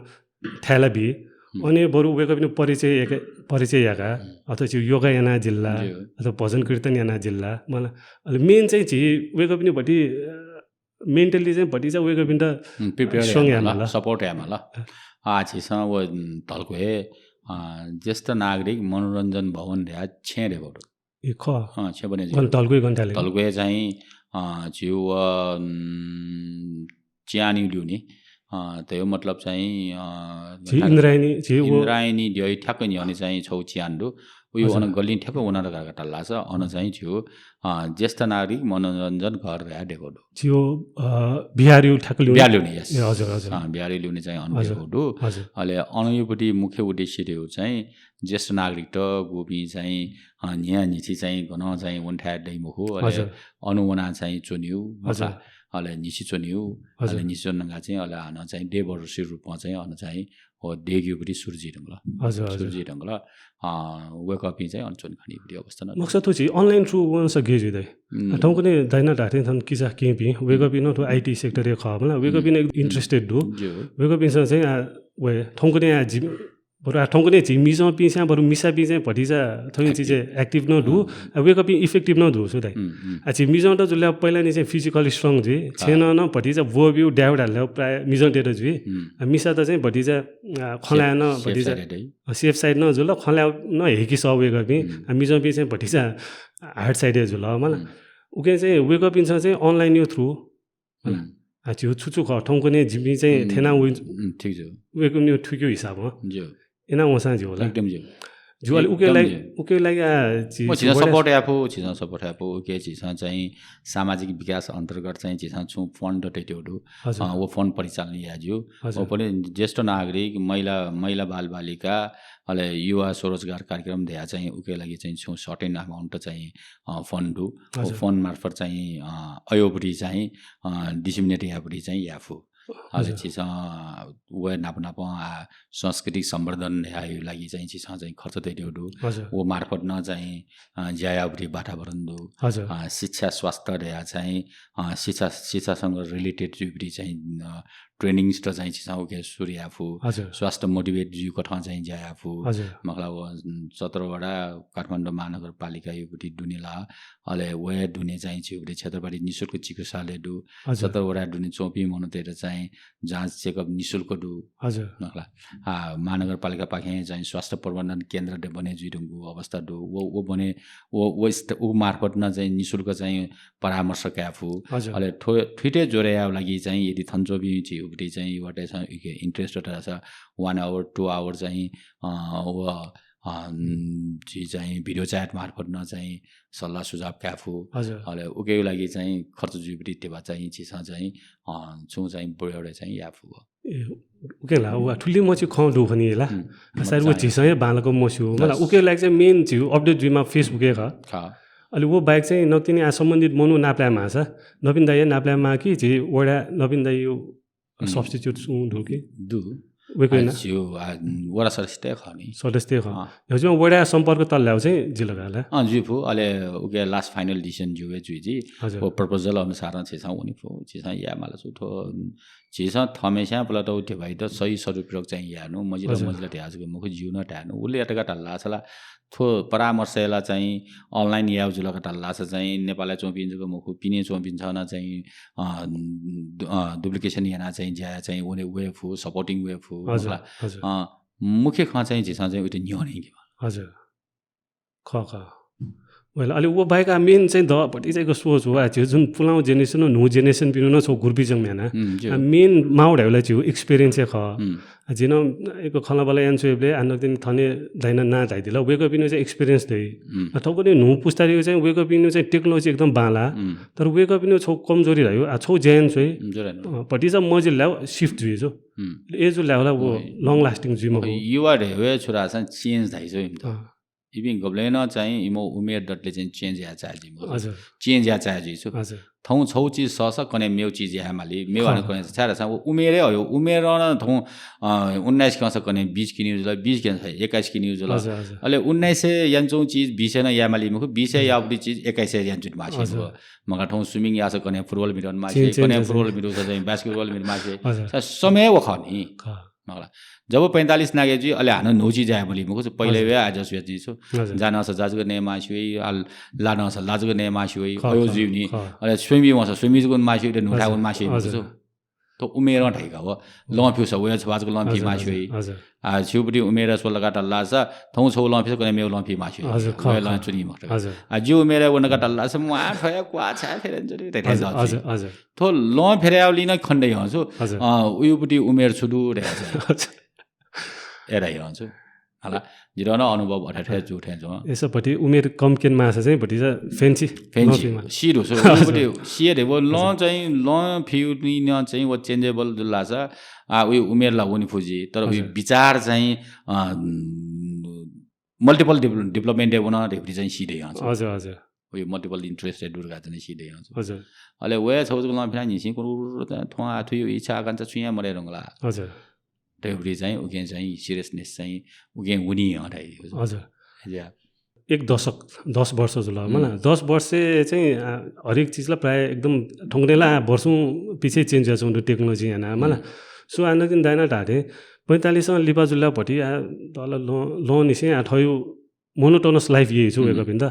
थाय् ला बी। अन बरु वय्कःपिनि परिचय याका, परिचय याका, अथवा झी योगा याना जिल्ला, अथवा भजन कीर्तन याना जिल्ला। मला, अले main चाहिँ झी वय्कःपिनि भति, अ, mentally चाहिँ भतिचा वय्कःपिन्त prepare यायेमाल, support यायेमाल। आ झीसं व, उम्, धल्कुहे, अ, ज्येष्ठ नागरिक मनोरञ्जन भवन धया छेँ धयागु दु। ए, खः। अँ, छेँ बने गन धल्कुहे गन थाले। धल्कुहे चाहिँ, अ, झीगु व, उम्, चिहानयु ल्यूने। अ, धयागु मतलब चाहिँ, अ, झी इन्द्रायणी, झी व इन्द्रायणी द्यःया ठ्याक्क न्ह्यःने चाहिँ छगू चिहान दु। उयो अन गल्लिं ठ्याक्क वना धकाः धाःसा अन चाहिँ झीगु, अ, ज्येष्ठ नागरिक मनोरञ्जन घर धया धयागु दु। झीगु, अ, बिहारयु ठ्याक्क ल्यूने। बिहार ल्यूने, yes। ए, हजुर, हजुर। अ, बिहारयु ल्यूने चाहिँ अन धयागु दु। हजुर। अले अनयु पति मुख्य उद्देश्य धयागु चाहिँ ज्येष्ठ नागरिकत गुपिं चाहिँ, अ, न्हिया न्हिथि चाहिँ गनं चाहिँ वने थाय् दइ मखु, अले अन वना चाहिँ च्वनेगु, अले न्हिसि च्वनेगु, अले न्हिसि च्वनाः चाहिँ अले हानं चाहिँ day workshop रूपमा चाहिँ अन चाहिँ व दयेकेगु पति सुरु जुइ धुंकल। हजुर, सुरु जुइ धुंकल। अ, वय्कःपिं चाहिँ अन च्वने खनीगु पति अवस्था नं। नक्सा थ्व झी online through वंसा गय् जुइ दाइ। थौंकन्हय् दाइनं धाःथें थन किजा केहेँपिं, वय्कःपिं नं थ्व IT sector य् खः, मला, वय्कःपिं नं interested दु। वय्कःपिन्सं चाहिँ आ, वय्, थौंकन्हय् आ, जि बरु आ थौंकन्हय् झी मिजंपिन्सं बरु मिसापिं चाहिँ भतिचा थौंया चिजय् active नं दु। आ वय्कःपिं effective नं दु छु दाइ। आ झी मिजंत जुल पहिलानि चाहिँ physically strong जुइ। छेँनं नं भतिचा ब्वःबिउ द्याउ धाल प्रायः मिजंतय्त जुइ। आ मिसात चाहिँ भतिचा, आ, खँ ल्हाय् नं भतिचा safe side नं जुल, खँ ल्हाय् नं हेकि सः वय्कःपिं। आ मिजंपिं चाहिँ भतिचा hard side य् जुल, मला। उके चाहिँ वय्कःपिन्सं चाहिँ online यु through मला। आ, झीगु छु छु खः, थौंकन्हय् जिपिं चाहिँ थेना वइ। उम्, ठीक ज्यू। वय्कःपिनि थुइकेगु हिसाबं। ज्यू। एना वंसां ज्यू होला। एकदम ज्यू। ज्यू, अले उके लागि, उके लागि आ, झी, म झीसं support याये फु, झीसं support याये फु, उके झीसं चाहिँ सामाजिक विकास अन्तर्गत चाहिँ झीसं छुं fund तयातयागु दु। हजुर। अ, व fund परिचालन याये ज्यू। हजुर। व पनि ज्येष्ठ नागरिक, महिला, महिला बालबालिका, अले युवा स्वरोजगार कार्यक्रम धया चाहिँ उके लागि चाहिँ छुं certain amount चाहिँ, अ, fund दु। व fund मार्फत चाहिँ, अ, अय् पति चाहिँ, अ, disseminate याये पति चाहिँ याये फु। अले झीसं व नाप नाप, आ, सांस्कृतिक संवर्धन यायेगु लागि चाहिँ झीसं चाहिँ खर्च तयातयागु दु। हजुर। व मार्फत नं चाहिँ, अ, ज्या याये पति वातावरण दु। हजुर। अ, शिक्षा स्वास्थ्य धया चाहिँ, अ, शिक्षा, शिक्षासँग related जुइ पति चाहिँ, अ, trainings त चाहिँ झीसं उके सुरु याये फु। हजुर। स्वास्थ्य motivate जुइकथं चाहिँ ज्या याये फु। हजुर। मखुला व, उम्, सत्र वडा काठमाडौं महानगरपालिकायु पति दुने ला, अले वया दुने चाहिँ झीगु पति क्षेत्रपाटी निशुल्क चिकित्सालय दु। हजुर। सत्र वडा दुने च्वंपिं मनूतय्त चाहिँ जाँच checkup निशुल्क दु। हजुर। मखुला। आ, महानगरपालिकापाखें चाहिँ स्वास्थ्य प्रबन्धन केन्द्र दे बने जुइ धुंकूगु अवस्था दु। व, व बने, व, व स्त-, व मार्फत नं चाहिँ निशुल्क चाहिँ परामर्श काये फु। हजुर। अले थ्व-, थुइत जोडे यायेगु लागि चाहिँ यदि थन च्वंपिं झीगु पति चाहिँ युवातय्सं इके interest धाःसा one hour, two hour चाहिँ, अ, व, अ, उम्, झी चाहिँ video chat मार्फत नं चाहिँ सल्लाह सुझाव काये फु। हजुर। अले उकेगु लागि चाहिँ खर्च जुइ पति ध्यबा चाहिँ झीसं चाहिँ, अ, छुं चाहिँ बढे चाहिँ याये फु। ए, उके ला, व थुलि मछि खँ दु खनी ला। सायद व झीसं हे बांलाक मस्यू। मला, उके लागि चाहिँ main झीगु update जुइमा Facebook हे खः। खः। अले व बाहेक चाहिँ नकतिनि आ सम्बन्धित मनू नापलाये माःसा, नवीन दाइ हे नापलाये माः कि झी वडा नवीन दाइयु substitute सुं दु कि? दु। वय्कः आ, ना? झीगु, आ, वडा सदस्य हे खः नि। सदस्य हे खः। अँ। हजुर, वडा सम्पर्क तल ल्याउ चाहिँ जिल्ला गाला। अँ, जुइ फु, अले उके last final decision जुइ जुइ जि। हजुर। व proposal अनुसार झीसं वने फु, झीसं याये माला छु थ्व, झीसं थःम्हेस्यां पुलातउ ध्यबाइत सही सदुपयोग चाहिँ यानु, मजिल हजुर। मजिल ध्याजुक मखु जिउ न ध्यानु, उले यात का धाल ला छला थ्व परामर्श ला चाहिँ online याउ जुल का धाल ला छ चाहिँ नेपालय् च्वंपिं जक मखु, पिने च्वंपिं छन चाहिँ, अ, दु-, अ, duplication याना चाहिँ ज्या चाहिँ वने वे फु, supporting वे फु, हजुर, मखुला। हजुर। अ, मुख्य खँ चाहिँ झीसं चाहिँ उइत न्ह्यःने कि। हजुर। खः, खः। वय्‌ला, अले व बाहेक आ मेन चाहिँ द भति चाहिँ एक सोच हो, आ झीगु जुन पुलांगु जेनेरेसन व न्हू जेनेरेसन पिनु नं छौ ग्रुपी जंगु याना। आ मेन माउ धाइबला झीगु एक्सपिरियन्स हे खः। आ झी नं एक खँल्हाबल्हा याना च्वयेबलय् आ नकतिनि थने दाइनं नां धाइदिल, वय्‌कःपिनु चाहिँ एक्सपिरियन्स दइ। आ थौंकन्हय् न्हू पुस्तायागु चाहिँ वय्‌कःपिनु चाहिँ टेक्नोलोजी एकदम बांला। तर वय्‌कःपिनु छौ कमजोरी धाइगु, आ छौ ज्या याना च्वइ। भतिचा मजिल ला शिफ्ट जुइ जो। ए जु ला होला व लङ लास्टिङ जुइ मखु। युवा ढेवे छुरासन चेन्ज धाइ जो इमित। इपिं गबलें नं चाहिँ इमो उमेर दतले चाहिँ चेन्ज या चाहे जुइ मखु। चेन्ज या चाहे जुइ छु। थौं छौ चिज सस कने मेउ चिज या माली, मेउ आने कने छाय् धाःसा व उमेर हे हो। उमेर नं थौं, अ, उन्नाइस खंस कने बीस किन्यु जुल, बीस खंस एक्काइस किन्यु जुल। अले उन्नाइस याना च्वंगु चिज बीस नं या माली मखु, बीस याःगु चिज एक्काइस याना च्वने मासी मखु। मखा थौं स्विमिङ यास कने फुटबल मिटन मासी, कने फुटबल मिटन चाहिँ बास्केटबल मिटन मासी। समय व खः नि। मखला। जब पैंतालिस नागे जुइ, अले हानं न्हू चिज जाये बली मखु, पहिले वे आ जस वे जुइ छु। जानास जाजुक ने मासी वइ, आ लानास लाजुक ने मासी वइ, अयो जुइ नि। अले स्विमी वंस स्विमी जुक मासी वइ, न्हू थाय् मासी वइ मखु छु। त उमेर धाइका व। लं फिउस वया छवाजुक लं फि मासी वइ। आ छिउपट्टि उमेर स्वलका तल्लास थौं छौ लं फिस कने मेउ लं फि मासी वइ। लं चुनी मखु। आ जिउ उमेर वनका तल्लास म्वा ठया क्वा छाय् फेरन जुइ। थ्व लं फेरयावली न खण्ड यं छु। अ, उयुपट्टि उमेर छु दु रे। एरा यं छु। हला, जिरो न अनुभव अथे थे जु थे जु। एसा भति उमेर कम केन मासा चाहिँ भति जा fancy। Fancy। सी दु सो उयुपट्टि सी दे वो लं चाहिँ लं फिउ नि न चाहिँ वो चेन्जेबल जुलासा, आ, उयु उमेर ला वनी फुजी, तर उयु विचार चाहिँ, अ, मल्टिपल डेभलपमेन्ट वन रे भति चाहिँ सी दे यं छु। हजुर, हजुर। उयो मल्टिपल इन्ट्रेस्ट दुर्गा चाहिँ सिधे हजुर। अले वया छौ लं फिना निसी कुरु थ्वा थुयो इच्छा आकांक्षा छुया मरे रंगला। हजुर। तेवरी चाहिँ उके चाहिँ सिरियसनेस चाहिँ उके उनी हटाइ। हजुर। हजुर। एक दशक, दस वर्ष जुल मला। दस वर्ष चाहिँ, आ, हरेक चिजला प्राय एकदम ठंगनेला वर्षौं पिछे चेन्ज जुया छु टेक्नोलोजी याना मला। सो आनकिन दाइना धाथे पैंतालिस लिपा जुला भति आ दल लं निसे आ थयो मोनोटोनस लाइफ ये छु वेक पिन्त।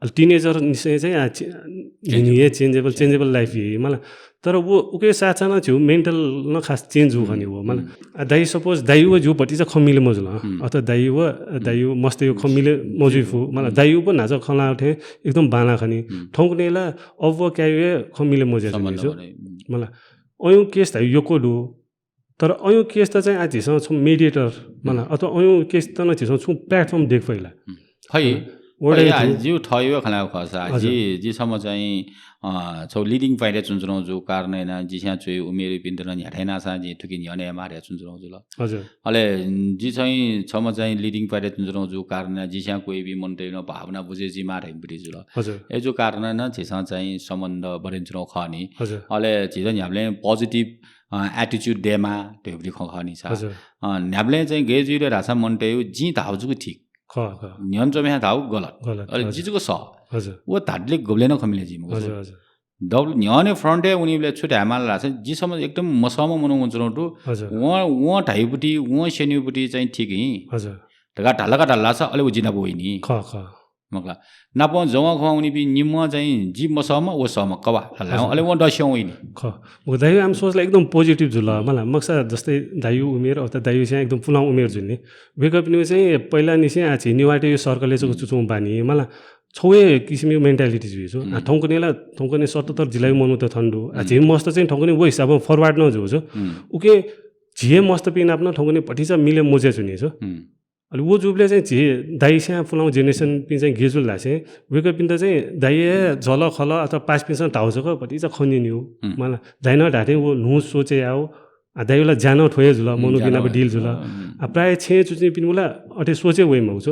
अले टिनेजर निसे चाहिँ आ न्हिनिये चेन्जेबल, चेन्जेबल लाइफ ये मला। तर वो उके साथ साथ छु मेन्टल न खास चेन्ज हु खनि वो मला। आ दाइ सपोज दाइ व जु भति चा खमिले मजुल। अथवा दाइ व, दाइ व मस्ते यो खमिले मजुइ फु मला। दाइ व नाचा खला थे एकदम बाला खनि। ठौंकनेला अब वो क्या यो खमिले मजुया छु मला। अयो केस धाइ योको दु। तर अयो केस त चाहिँ आ झीसं छु मेडिएटर मला। अथवा अयो केस त न झीसं छु प्लेटफर्म देख फैला। खै, जिउ थयो खला खसा। जि, जि सम चाहिँ, अ, छौ लिडिङ पाइरे चुनचुनौ जु कारण न जिस्या चुइ उमेर पिन्त न न्ह्याथाइनासा जि थुकि न्ह्यने मारे चुनचुनौ जुल। हजुर। अले जि चाहिँ छम चाहिँ लिडिङ पाइरे चुनचुनौ जु कारण न जिस्या कोइबी मन तैन भावना बुझे जि मारे बिति जुल। हजुर। ए जु कारण न झीसं चाहिँ सम्बन्ध बरेन चुनौ खनि। हजुर। अले झीसं न्ह्याबलें पोजिटिभ अ, एटिच्युड देमा ढेबुरी खँ खनि छ। अ, न्ह्याबलें चाहिँ गय् जुइले धासा मन तयु जिं धाउ जुगु ठीक। न्ह्यन चोम्या धाउ गलत। अले जि जुगु स। व धाडले गबले न खमिले जिम। डबल न्ह्यने फ्रन्टे उनिबले छु धायमाल धासा जि सम एकदम मसम मनु उन्चुरौटु। व, व धाइबुटी, व सेनिबुटी चाहिँ ठीक हि। धका ढालका ढाला छ, अले व जिनाबु वइनि। मखला। नापं जवं खवं उनिपिं निम्ह चाहिँ जि मसहम, व सहम कवा। अले वं दस्यं वइनि। मखु दाइयो आम सोचला एकदम पोजिटिभ जुल। मला मखसा जस्तै दाइयो उमेर, अथवा दाइयो स्यां एकदम पुलां उमेर जुल नि। वेकपिनि चाहिँ पहिला निसें आ झी नेवाःतय् यो सर्कलय् चुचुं बानी। मला छौए किसिमयो मेन्टालिटी जुइ छु। आ थौंकनेला, थौंकने सतहत्तर जिल्लायो मनूत थन दु। आ झी मस्त चाहिँ थौंकने व हिसाबं फरवार्ड न जु छु। उके झिए मस्तपिं नाप न थौंकने भतिचा मिले मोजे जुनि छु। अले व जुबले चाहिँ झी दाइ स्यां पुलां जेनेरेसनपिं चाहिँ गेजुल धासे वेकपिन्त चाहिँ दाइए जल खल अथवा पासपिन्सं धाउ जक भतिचा खनिनि हो। मला दाइ न धाते व न्हु सोचे याओ। आ दाइला ज्यान थ्वये जुल, मनूपिं नाप डिल जुल। आ प्राय छे चुचिपिं मुला अथे सोचे वइ मगु छु।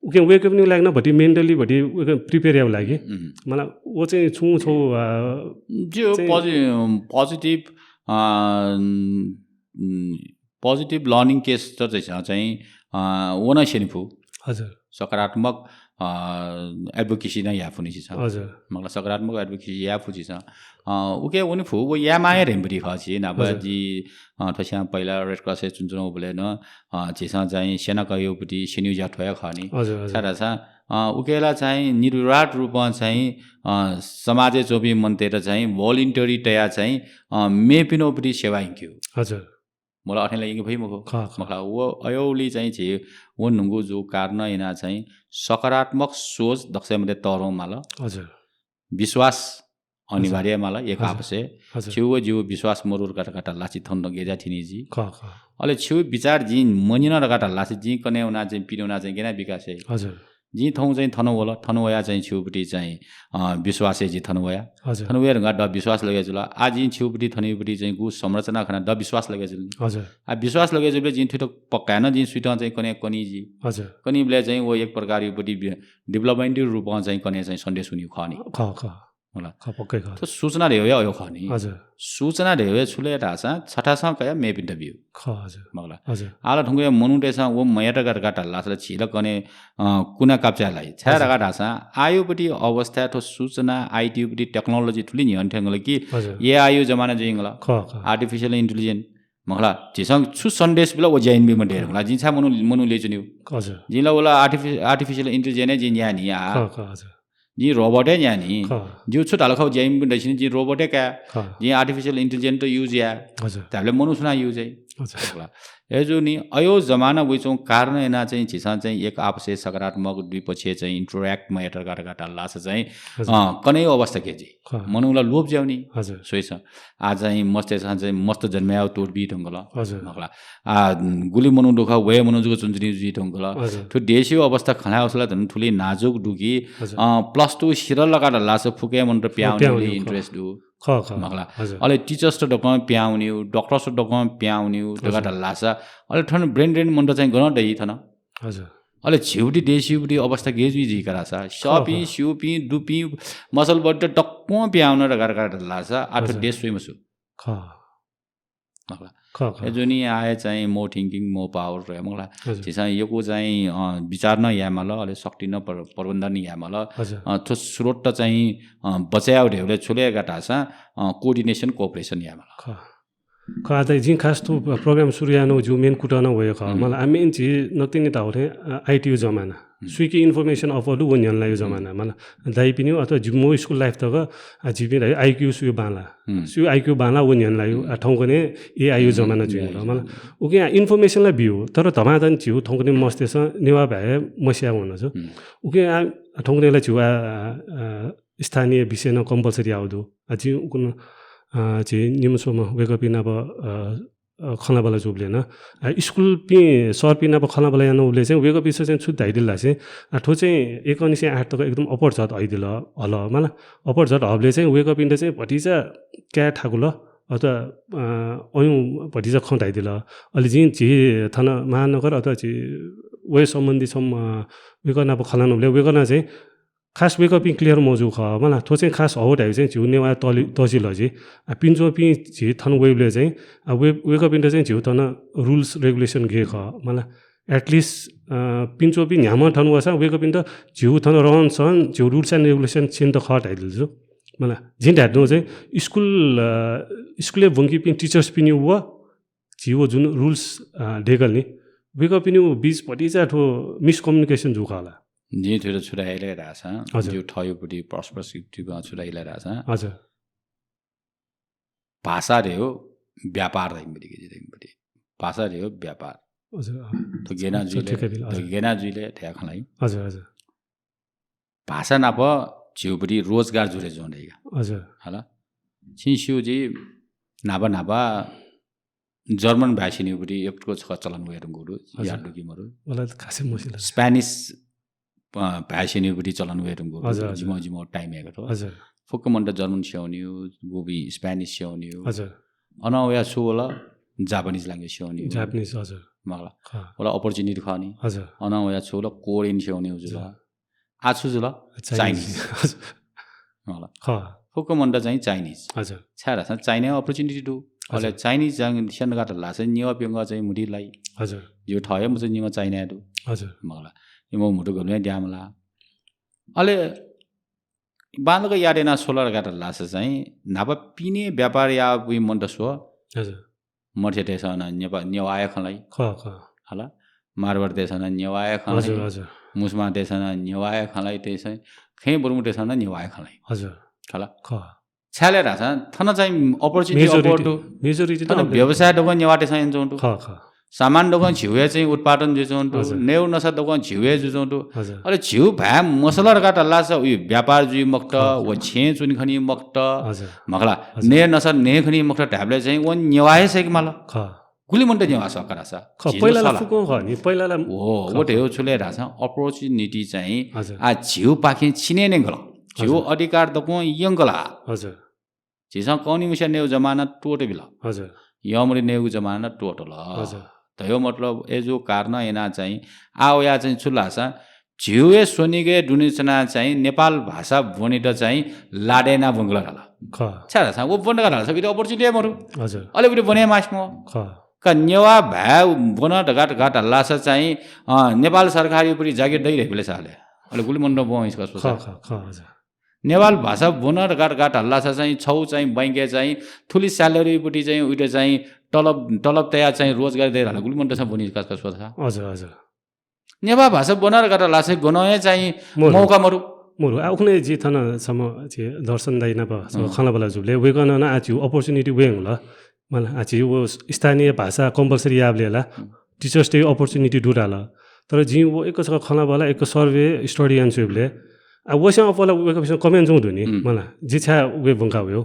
उके वेकपिनि लागि न भति मेन्टली भति प्रिपेयर याउ लागि। मला व चाहिँ छु छौ, आ, जो चाहिँ पोजिटिभ, आ, पोजिटिभ लर्निङ केस त चाहिँ, चाहिँ, अ, व न स्यने फु। हजुर। सकारात्मक, अ, एडभोकेसी न या फुनि छ। हजुर। मखला सकारात्मक एडभोकेसी या फु छ। अ, उके वने फु, व या माये रेम्बरी खसी ना बा जि, अ, थस्यां पहिला रेड क्रस चुनचुन बले न, अ, झीसं चाहिँ सेना कयोपति सेन्यु ज्या थ्वया खनि। हजुर, हजुर। सारा छ, अ, उकेला चाहिँ निर्विवाद रूपमा चाहिँ, अ, समाजे चोपी मनतेर चाहिँ भोलिन्टरी तया चाहिँ, अ, मेपिनोपति सेवा इंक्यु। हजुर। मला अथें ला यंके फइ मखु। खः, खः। मखला, व अयौली चाहिँ झी व न्हूगु जूगु कारणं याना चाहिँ सकारात्मक सोच दक्वसिया मध्ये तःधं माल। हजुर। विश्वास अनिवार्य माल, एक हजुर। आपसे। हजुर। छिगु व जिगु विश्वास मरु धकाः धाल धाःसा थन गेजा थिनि जि। खः, खः। अले छिगु विचार जिं मन्यन धकाः धाल धाःसा जिं कन्हय् वना चाहिँ पिने वना चाहिँ गेना विकास याइ। हजुर। जिं थौं चाहिँ थन वल, थन वया चाहिँ छिगुपट्टि चाहिँ, अ, विश्वासय् जि थन वया। हजुर। थन वये धुंकाः द विश्वास लगे जुल। आ जिं छिगुपट्टि थनयुपट्टि चाहिँ गु संरचना खना द विश्वास लगे जुल। हजुर। आ विश्वास लगे जुबले जिं थुइत पक्का याना जिं सुइत चाहिँ कन्हय् कनी जि। हजुर। कनीबले चाहिँ व एक प्रकारयुपट्टि बि-, development रूपं चाहिँ कन्हय् चाहिँ सन्देश हुनिउ खः नि। खः, खः। होला। खः, पक्कै खः। थ्व सूचना धयागु अयो खः नि। हजुर। सूचना धयागु छु ले धाःसा छथासं कया मेपिन्त बिउ। खः, हजुर। मखला। हजुर। आला थुंकया मनूतय्सं व मयात धकाः धाल धाःसा झी ला कन्हय्, अ, कुना काप्चा लाइ। छाय् हजुर। धकाः धाःसा आयुपट्टि अवस्था थ्व सूचना, IT युपट्टि technology थुलि न्ह्यःने थ्यंगल कि हजुर। AI यु जमाना जुइगल। खः, खः। Artificial intelligence। मखला, झीसं छु सन्देश बिल व ज्या याना बीम्ह दयेधुंकल। जिं छाय् मनू, मनू ल्यय् च्वनीउ। हजुर। जिं ला व ला artifi-, artificial intelligence हे जिं न्याये नि आ। खः, खः, हजुर। जिं robot हे न्याये नि। खः। जिउ छु धाल खः ज्या याना बीम्ह दसिनि जिं robot हे काये। खः। जिं artificial intelligence त use याये। हजुर। धाबले मनू सुनां use याइ। हजुर। मखला। अय्जूगुलिं अयो जमाना वइच्वंगु कारणं याना चाहिँ झीसं चाहिँ एक आपसे सकारात्मक द्विपक्षीय चाहिँ interact मयात धकाः धाल धाःसा चाहिँ, हजुर। अँ, कन्हय् अवस्था के जुइ। खः। मनू ला लोप जुयाउ नि। हजुर। स्वइसँ। आ चाहिँ मस्तय्सं चाहिँ मस्त जन्मयाउ तोड बी धुंकल। हजुर। मखला। आ, गुलि मनू दु खः, वये मनू जक च्वनाच्वनी जुइ धुंकल। हजुर। थ्व देशयु अवस्था खँ ल्हाये वःसा ला झन थुलि नाजुक दु कि, हजुर। अ, plus two सिधल धकाः धाल धाःसा फुक्कया मनूत पिहां वनेगुलि पिहां वनेगु खः। Interest दु। खः, खः। मखला। हजुर। अले teachers त दक्वं पिहां वनेगु, doctors त दक्वं पिहां वनेगु धकाः हजुर। धाल धाःसा, अले थन brain drain मनूत चाहिँ गनं दइ थन। हजुर। अले झीउपट्टि देशयुपट्टि अवस्था गय् जुइ जुइ का धाःसा, खः, सःपिं, खः। स्यूपिं, दुपिं, मसलबुत दक्वं पिहां वन धकाः धाल धाःसा, आ थ्व हजुर। देश स्वइ मसु। खः। मखला। खः, खः। अय्जूगुलिं आः चाहिँ more thinking, more power धकाः मखला। हजुर। झीसं यक्व चाहिँ, अ, विचार नं याये माल, अले शक्ति नं प्र-, प्रबन्धन याये माल। हजुर। अ, थ्व स्रोत त चाहिँ, अ, बचय् याउ धइबले छु ले धकाः धाःसा, अ, coordination, cooperation याये माल। खः। खः, आ त जिं खास थ्व program सुरु यानागु जिउ main कुतः नं वया खः। हम्म। मला आ main झी नकतिनि धाउ थें, अ, IT यु जमाना। हम्म। सुइके information अप्वः दु व न्ह्यःने लाइगु हम्म। जमाना। मला दाइपिनिउ अथवा जि मू school life तक, आ, झीपिं धाइ IQ सुयु बांला। हम्म। सुयु IQ बांला व न्ह्यःने लाइगु। हम्म। आ, थौंकन्हय् AI यु हम्म। जमाना जुइगु। हम्म। मला उकिं आ information ला बिउ, तर धमाधम झीउ थौंकन्हय् मस्तय्सं नेवाः भाय् मस्याः वन जु। हम्म। उकिं आ थौंकन्हय् ला झीउ आ, आ, आ, स्थानीय विषय नं compulsory याउ दु। आ, जिं उकुन, अ, झी निम्ह स्वम्ह वय्कःपिं नाप, अ, अ, खँल्हाबल्हा जूबलय् नं, अ, स्कुलपिं सरपिं नाप खँल्हाबल्हा यानाबलय् चाहिँ वय्कःपिन्सं चाहिँ छु धाइदिल धाःसा, अ, थ्व चाहिँ एक उन्नाइस सय आठ तक एकदम अपरझट हइदिल हल, मला। अपरझट हःबलय् चाहिँ वय्कःपिन्त चाहिँ भतिचा काये थाकुल, अथवा, अ, अयुं भतिचा खँ धाइदिल। अले जिं झी थन महानगर अथवा झी वय् सम्बन्धी छम्ह, अ, वय्कः नाप खँल्हानाबलय् वय्कलं चाहिँ खास वय्कःपिं clear मजू खः, मला। थ्व चाहिँ खास हउ धाइगु चाहिँ झीउ नेवाः तलि-, तजिलजि। आ, पिने च्वंपिं झी थन वइबलय् चाहिँ, आ, वय्-, वय्कःपिन्त चाहिँ झीउ थन rules regulation गय् खः, मला। At least, अ, पिने च्वंपिं न्ह्याम्ह थन वःसां वय्कःपिन्त झीउ थन रहन सहन, झीउ rules and regulation छिन्त खः धाइदिल जु, मला। जिं धायेधुन चाहिँ स्कुल, अ, स्कुलय् ब्वंकीपिं teachers पिनिउ व झीउ जुन rules, अ, दय्कल नि, वय्कःपिनिउ बीच भतिचा थ्व miscommunication जू खः ला। जिं थुइत छु धाये ले धाःसा, हजुर। जिउ थःयुपट्टि perspective छु धाये ले धाःसा, हजुर। भाषा धयागु व्यापार धाइम्ह पट्टि, जिं धाइम्ह पट्टि। भाषा धयागु व्यापार। हजुर, अँ। थ्व गेना अच्छा, जुइले, ठिकै बिल, थ्व हजुर। गेना जुइले धया खँ ल्हाइ। हजुर, हजुर। भाषा नाप झीउपट्टि रोजगार जुरे जुं धाइगु। हजुर। हला। छिं स्यू जि न्हापा न्हापा German भाय् स्यनीउपट्टि यक्व छकः चलन वये धुंकूगु दु, हजुर। याद दु कि मरु? मला त खासै मसिल। Spanish, अ, भाय् स्यनीउपट्टि चलन वये धुंकूगु दु, हजुर, हजुर। जिमि, जिमि time-य् याकथं। हजुर। फुक्क मनूत German स्यनीउ, गुपिं Spanish स्यनीउ। हजुर। अनं वया छु वल, Japanese language स्यनीउ। Japanese, हजुर। मखला। खः। वला opportunity खः नि। हजुर। अनं वया छु वल, Korean स्यनीउ जुल। हजुर। आ छु जुल? Chinese। Chinese। हजुर। मखला। खः। फुक्क मनूत चाहिँ Chinese। हजुर। छाय् धाःसा China opportunity दु। हजुर। अले Chinese चाहिँ स्यन धकाः धाल धाःसा निगः प्यंगः चाहिँ म्हुतुइ लाइ। हजुर। जिउ थः हे मचा निगः China-य् दु। हजुर। मखला। इमिगु म्हुतु गबलें द्यामला। अले बांलाक याद याना स्वल धकाः धाल धाःसा चाहिँ न्हापा पिने व्यापार याःपिं मनूत स्व। हजुर। मर्स्यातय्सं नं नेपा-, नेवाः हे खँ ल्हाइ। खः, खः। हला। मारवाडीतय्सं नं नेवाः हे खँ ल्हाइ। हजुर, हजुर। मुसलमानतय्सं नं नेवाः हे खँ ल्हाइ, तय्सं खैं बुर्मुतय्सं नं नेवाः हे खँ ल्हाइ। हजुर। हला। खः। छाय् धाःसा थन चाहिँ opportunity अभाव दु। थन व्यवसाय दक्वं नेवाःतय्सं यानाच्वंगु दु। सामान दक्वं झीगु हे चाहिँ उत्पादन जुइच्वंगु दु। नयेगु नसा दक्वं झीगु हे जुइच्वंगु दु। अले झीगु भाय् मसल धकाः धाःसा उयो व्यापार जुइ मखुत, व छेँ च्वने खनी मखुत, मखुला, नये नसा नये खनी मखुत धायेबलय् चाहिँ व नेवाः हे सय्के माल। गुलि मनूत नेवाः सःका धाःसा। पहिला ला फुक्कं खः नि, पहिला ला। हो, व धयागु छु ले धाःसा opportunity चाहिँ आ झीगु पाखें छिने यंकल। झीगु अधिकार दक्वं यंकल। हजुर। झीसं कौनी मुस्या नयेगु जमाना त्वःताबिल। हजुर। यःमरि नयेगु जमाना त्वःतल। हजुर। धयागु मतलब अय् जूगु कारणं यानाः चाहिँ आ वयाः चाहिँ छु धाःसा झीगु हे स्वनिगय् दुने च्वनाः चाहिँ नेपाल भाषा ब्वनेत चाहिँ लादय् यानाः ब्वंकल धाल। छाय् धाःसा व ब्वन धकाः धाःसा इमित opportunity हे मरु। हजुर। अले उबलय् ब्वने मास्ति मखु। का नेवाः भाय् ब्वन धकाः धकाः धाःसा चाहिँ, अ, नेपाल सरकारयापट्टि जागिर दइ धइबलय् साले। अले गुलि मनूत ब्वं इस्का सोचा। नेवाल भाषा ब्वन धकाः धकाः धाःसा चाहिँ छगू चाहिँ बैंकय् चाहिँ थुलि salary पट्टि चाहिँ उइत चाहिँ तलब, तलब तयाः चाहिँ रोजगारी दइ धाःसा गुलि मनूतय्सं ब्वनी का, का सोचा। हजुर, हजुर। नेवाः भाषा ब्वन धकाः धाःसा गनं हे चाहिँ मौका मरु। मरु। आ, उखुन्हु जि थन छम्ह झी दर्शन दाइ नाप छम्ह खँल्हाबल्हा जूबलय् वय्कलं नं आ झीगु opportunity वयेधुंकल। मला, आ झीगु स्थानीय भाषा compulsory याःबलय् ला teachers day opportunity दु धाल। तर जिं व एक छकः खँल्हाबल्हा, एक survey study यानाच्वंबलय्, आ, वसें अप्वः ला वय्कःपिन्सं comment च्वंगु दु नि, मला, जि छाय् वये ब्वंका वयेगु?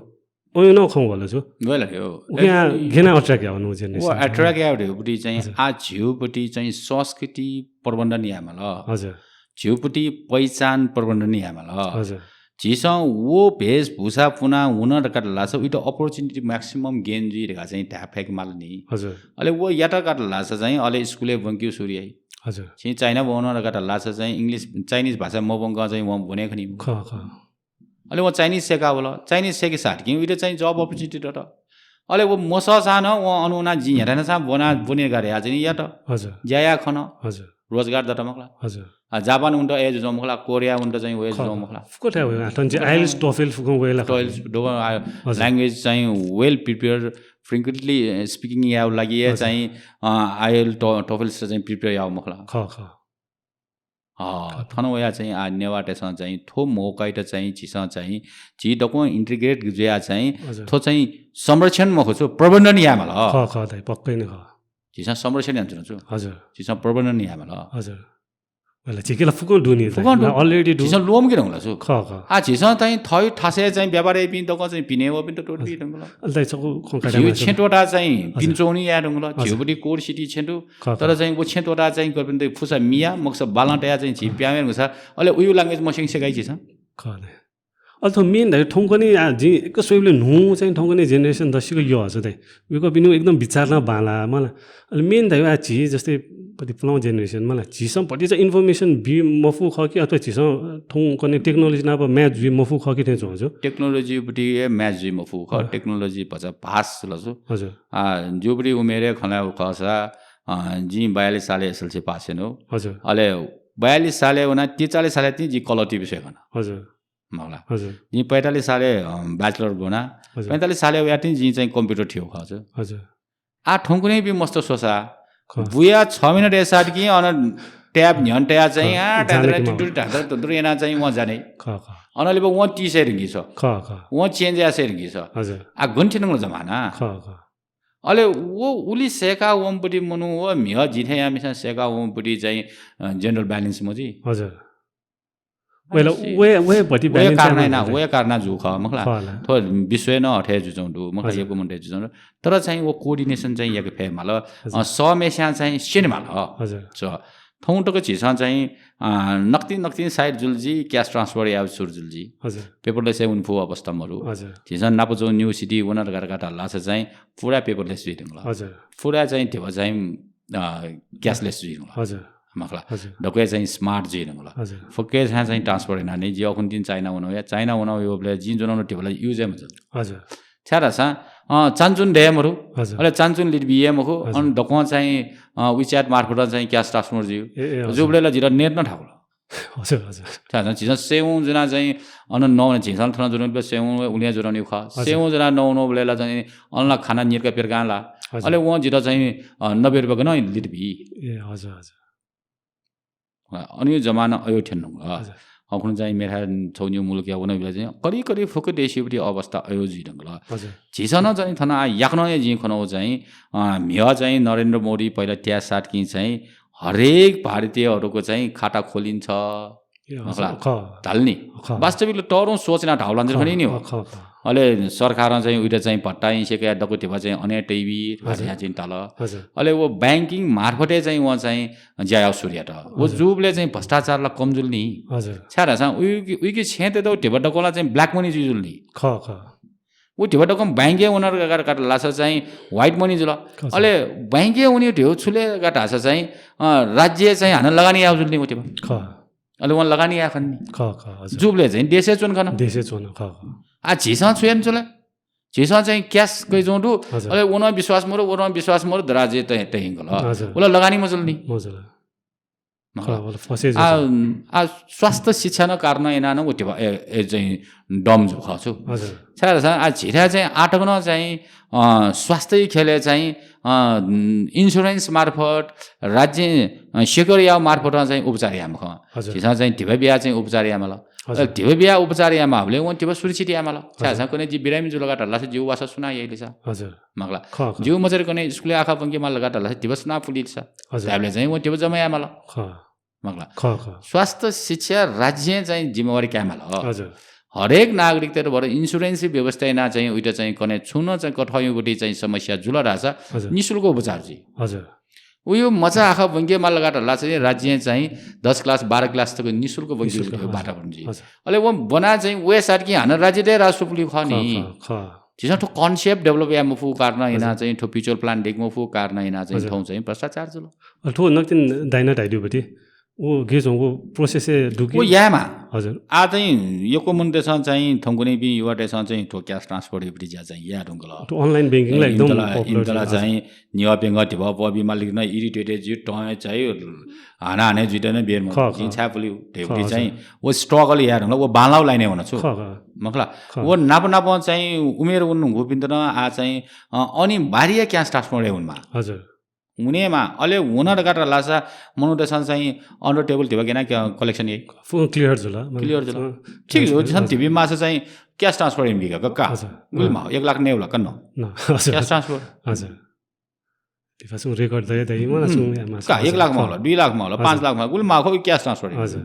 अन नं खँ वल छु। वय्कलं गय् यानाः attract याः नु generation? व attract याः धइगु पट्टि चाहिँ आ झीगु पट्टि चाहिँ संस्कृति प्रबन्धन यायेमाल। हजुर। झीगु पट्टि पहिचान प्रबन्धन यायेमाल। हजुर। झीसं व भेषभूषा पुनाः वन धकाः धाःसा उइत opportunity maximum gain जुइ धकाः चाहिँ धाये फय्के माल नि। हजुर। अले व यात धकाः धाःसा चाहिँ अले स्कुलय् ब्वंकेगु सुरु याइ। हजुर। छिं चाइना ब्वन धकाः धाःसा चाहिँ English, Chinese भाषा मब्वंकं चाहिँ वं ब्वने खनी। खः, खः। अले वं Chinese सय्का वल। Chinese सय्के साथ कि उइत चाहिँ job opportunity दत। अले व मसःसां नं वं अन वनाः जिं न्ह्याथाय् नं ब्वना, ब्वने धकाः धयाः चाहिँ यात। हजुर। ज्या याः खन। हजुर। रोजगार दत मखुला। हजुर। आ, जापान वनेत अय् जुजुं मखुला, कोरिया वनेत चाहिँ वये जुजुं मखुला। फुक्क थाय् वये, आ, थन चाहिँ IELTS, TOEFL फुक्कं वये ला। TOEFL, दक्वं, आ, language चाहिँ well prepared, frequently, अ, speaking यायेगु लागि हे चाहिँ, अ, IELTS, TOEFL चाहिँ prepare याःगु मखुला। खः, खः। अ, थन वयाः चाहिँ आ नेवाःतय्सं चाहिँ थ्व मौकाइत चाहिँ झीसं चाहिँ झी दक्वं integrate जुयाः चाहिँ थ्व चाहिँ संरक्षण मखु छु, प्रबन्धन यायेमाल। खः, खः दाइ, पक्कै नै खः। झीसं संरक्षण यानाच्वना छु। हजुर। झीसं प्रबन्धन यायेमाल। हजुर। अले झीके ला फुक्कं दु नि, फुक्कं दु। Already दु। झीसं ल्वःमंके धुंकल छु। खः, खः। आ, झीसं चाहिँ थःगि थासय् चाहिँ व्यापार याइपिं दक्वं चाहिँ पिने वःपिन्त त्वःताबी धुंकल। अले दाइ छकू खँ काये, झीगु छेँ त्वःताः चाहिँ पिने च्वंगु याये धुंकल। हजुर। झीगु पट्टि core city छेँ दु। खः, तर चाहिँ व छेँ त्वःताः चाहिँ कर्पिन्त फुसा मिया, मखुसा बालं तयाः चाहिँ झी पिहां वये धुंकल। अले उयो language मस्यंक सय्काइ झीसं। खः दाइ। अले थ्व main धाइ थौंकन्हय् आ, जिं एक स्वइबलय् न्हू चाहिँ थौंकन्हय् generation दसिक यः हजुर दाइ। वय्कःपिनिगु एकदम विचार नं बांलाः, मला। अले main धाइ आ, झी जस्तै भति पुलांगु generation, मला, झीसं भतिचा information बी मफु खः कि अथवा झीसं थौंकन्हय् technology नाप match जुइ मफु खः कि थें च्वं हजुर? Technology पट्टि हे match जुइ मफु खः। अँ। Technology भचा vast जुल छु। हजुर। आ, जिगु पट्टि उमेरय् खँल्हाये खःसा, अ, जिं बयालिस सालय् SLC pass यानागु। हजुर। अले बयालिस सालय् वनाः त्रिचालिस सालय् तिनि जिं colour TV स्वये खन। हजुर। मखुला। हजुर। जिं पैंतालिस सालय्, अ, bachelor ब्वना। हजुर। पैंतालिस सालय् वयाः तिनि जिं चाहिँ computer थ्यू खः हजुर। हजुर। आ थौंकन्हय् बी मस्त स्वसा। खः। बुया छ मिनेटया साथ कि अन tab न्ह्यःने तयाः चाहिँ, खः। आ, जाने कि tab माल। टुटुटु ढाँचा टुटुटु यानाः चाहिँ वं जाने। खः, खः। अनंलि वं tea स्वये धुंकी छु। खः, खः। वं change याः स्वये धुंकी छु। हजुर। आ गन थ्यंगु जमाना। खः, खः। अले व उलि सय्का वंपट्टि मनू व म्हिगः जि थें याःम्हिसं सय्का वंपट्टि चाहिँ, अ, general balance मजुइ। हजुर। वय्‌ला, वय्, वय् भति वय् balance कारणं याना, वय् कारणं जू खः, मखुला। खः ला। थ्व विश्वय् नं अथे जुजुं दु, मखुला, हजुर। यक्व मनूतय् जुजुं दु। तर चाहिँ व coordination चाहिँ याके फयेमाल। हजुर। अ, सःम्हेस्यां चाहिँ स्यनेमाल। हजुर। स-, थौं तक झीसं चाहिँ, अ, नकतिनि नकतिनि side जुल जि, cash transfer याये सुरु जुल जि। हजुर। Paperless हे वने फु अवस्था मरु। हजुर। झीसं नाप च्वंगु new city वन धकाः धाःसा चाहिँ पुरा paperless जुइ धुंकल। हजुर। पुरा चाहिँ ध्यबा चाहिँ, अ, cashless जुइ धुंकल। हजुर। मखुला। हजुर। दक्वं चाहिँ smart जुइ धुंकल। हजुर। फुक्क छाय् चाहिँ transfer यानाः नि, जि अखुन्तिनि चाइना वनागु या, चाइना वनागु याःबलय् जिं ज्वनागु ध्यबा ला use हे मजू। हजुर। छाय् धाःसा, अ, चानचुन दये मरु। हजुर। अले चानचुन लित बी हे मखु। हजुर। अन दक्वं चाहिँ, अ, WeChat मार्फत चाहिँ cash transfer जुइ। ए, ए, हजुर। जूबलय् ला जितः net नं थाकुल। हजुर, हजुर। छाय् धाःसा झीसं सेवौं जना चाहिँ अन नौ, झीसं थन ज्वनागु सेवौं उलिं ज्वनागु खः। हजुर। सेवौं जना नौ नौ बलय् ला चाहिँ अन ला खाना निय्‌का पिर्कां ला। हजुर। अले वं जितः चाहिँ, अ, नब्बे रुपियाँक नं लित बी। ए, हजुर, हजुर। अ, अन जमाना अय् थ्यने धुंकल। हजुर। अखुन चाहिँ मेथाय् छगू निगू मुलुकय् वनाबिल चाहिँ करिब करिब फुक्क देशयापट्टि अवस्था अय् जुइ धुंकल। हजुर। झीसं नं चाहिँ थन आः याकनं हे जिं खनागु चाहिँ, अ, म्हिगः चाहिँ नरेन्द्र मोदी पहिला त्याये साथ कि चाहिँ हरेक भारतीयहरूको चाहिँ खाता खोलिन्छ। ए, हजुर, मखला। खः। धाल नि। खः। वास्तविक तःधंगु सोच याना धाःगु लान खः, खनी नि हो। खः, खः, खः। अले सरकारं चाहिँ उइत चाहिँ भत्ता इसे कया दक्व धिबा चाहिँ अन हे तइबी, हजुर। भाषा चाहिँ ताल। हजुर। अले व banking मार्फतय् चाहिँ वं चाहिँ ज्या याये सुरु यात। व हजुर। जूबलय् चाहिँ भ्रष्टाचार ला कम जुल नि। हजुर। छाय् धाःसा उइके, उइके छेँय् तयेत धिबा दक्व ला चाहिँ black money जुइ जुल नि। खः, खः। व धिबा दक्व bank-य् वनाः का-, का-, कात लासा चाहिँ white money जुल। खः, सर। अले bank-य् वनी धिबा छुले का धाःसा चाहिँ, अ, राज्य चाहिँ हानं लगानी याये जुल नि व धिबा। खः। अले वं लगानी याये खन नि। खः, खः, हजुर। जूबलय् चाहिँ देशय् च्वन खन। देशय् च्वन, खः, खः। आ, झीसं छु याना च्वले? झीसं चाहिँ cash कयाच्वंगु दु। हजुर। अले व नं विश्वास मरु, व नं विश्वास मरु, दराजय् तये, तये हिंकल। हजुर। व ला लगानी मजुल नि। मजुल। मखला। खः, व ला फसे आ, जुल। आ, स्वास्थ्य शिक्षा नं कारणं यानाः नं व धिबा, ए, ए, चाहिँ dump जू खः छु। हजुर। छाय् धाःसा आ, झीथाय् चाहिँ आःतक नं चाहिँ, अ, स्वास्थ्य ख्यलय् चाहिँ, अ, insurance मार्फत, राज्य, अ, सेक्युर याः मार्फत चाहिँ उपचार याये माल। हजुर। झीसं चाहिँ धिबा बियाः चाहिँ उपचार याये माल। हजुर। अ, धिबा बियाः उपचार याये माःबलय् वं धिबा सुरक्षित याये माल। हजुर। छाय् धाःसा कन्हय् जि बिरामी जुल का धाःसा जिगु वासः सुनां याइ लिसा। हजुर। मखला। खः, खः। जिगु मचारे कन्हय् स्कुलय् आखः ब्वंके माल का धाःसा धिबा सुनां पुली लिसा। हजुर। धाःबलय् चाहिँ वं धिबा जमा याये माल। खः। मखला। खः, खः। स्वास्थ्य शिक्षा राज्यं चाहिँ जिम्मेवारी काये माल। हजुर। हरेक नागरिकतय्‌त भर insurance व्यवस्था यानाः चाहिँ उइत चाहिँ कन्हय् छुं नं चाहिँ कथंयापट्टि चाहिँ समस्या जुल धाःसा हजुर। निशुल्क उपचार जुइ। हजुर। उयो मचा आखः ब्वंके माल का धाःसा चाहिँ राज्यं चाहिँ दस class, बाह्र class तक निशुल्क ब्वंके निशुल्क, जुइ, हजुर। वातावरण जुइ। हजुर। अले वं ब्वनाः चाहिँ वये साथ कि हानं राज्यतय् राजस्व पुली खः नि। खः, खः, खः। झीसं थ्व concept develop याये मफुगु कारणं यानाः हजुर। चाहिँ थ्व future plan दयेके मफुगु कारणं यानाः चाहिँ हजुर। थौं चाहिँ भ्रष्टाचार जुल। अ, थ्व नकतिनि दाइनं धयादीगु पति व गे च्वंगु process हे दु कि? व यायेमाः। हजुर। आः चाहिँ यक्व मनूतय्‌सं चाहिँ थौंकन्हय्‌पिं युवातय्‌सं चाहिँ थ्व cash transfer यायेपट्टि ज्या चाहिँ याये धुंकल। थ्व online banking ला एकदम इमित ला, popular इमित ला जुल। चाहिँ निगः प्यंगः धिबा पःबी माल कि नं irritate जुइ, तं हे चाहिँ हानाहानी जुइत नं बेर मदु। खः, जिं खः। छाय् पुली धयापट्टि खः, चाहिँ हजुर। व struggle याये धुंकल, व बांलाःगु line-य् वन छु। खः, खः। मखला। खः। व नाप नापं चाहिँ उमेर वंगु मनूपिन्त नं आः चाहिँ, अ, अनिवार्य cash transfer याये वनेमाः। हजुर। वनेमाः, अले वन धकाः धाःसा मनूतय्‌सं चाहिँ under table धिबा गेना क-, collection याइ। फुक्कं clear जुल, मतलब, clear जुल। अँ, ठीक हो, transfer, झीसं हजुर। धिबा माःसा चाहिँ cash transfer याइम्ह का, का। हजुर। गुलि अँ। माः, एक लाख नये ला का न। न, हजुर। Cash transfer। हजुर। धिबा सुं record दया दया, मला सुं या माःसा का, एक लाख हजुर। माः ला, दुई लाख माः ला, हजुर। पाँच लाख माः ला, गुलि माः खः cash transfer याइ। हजुर।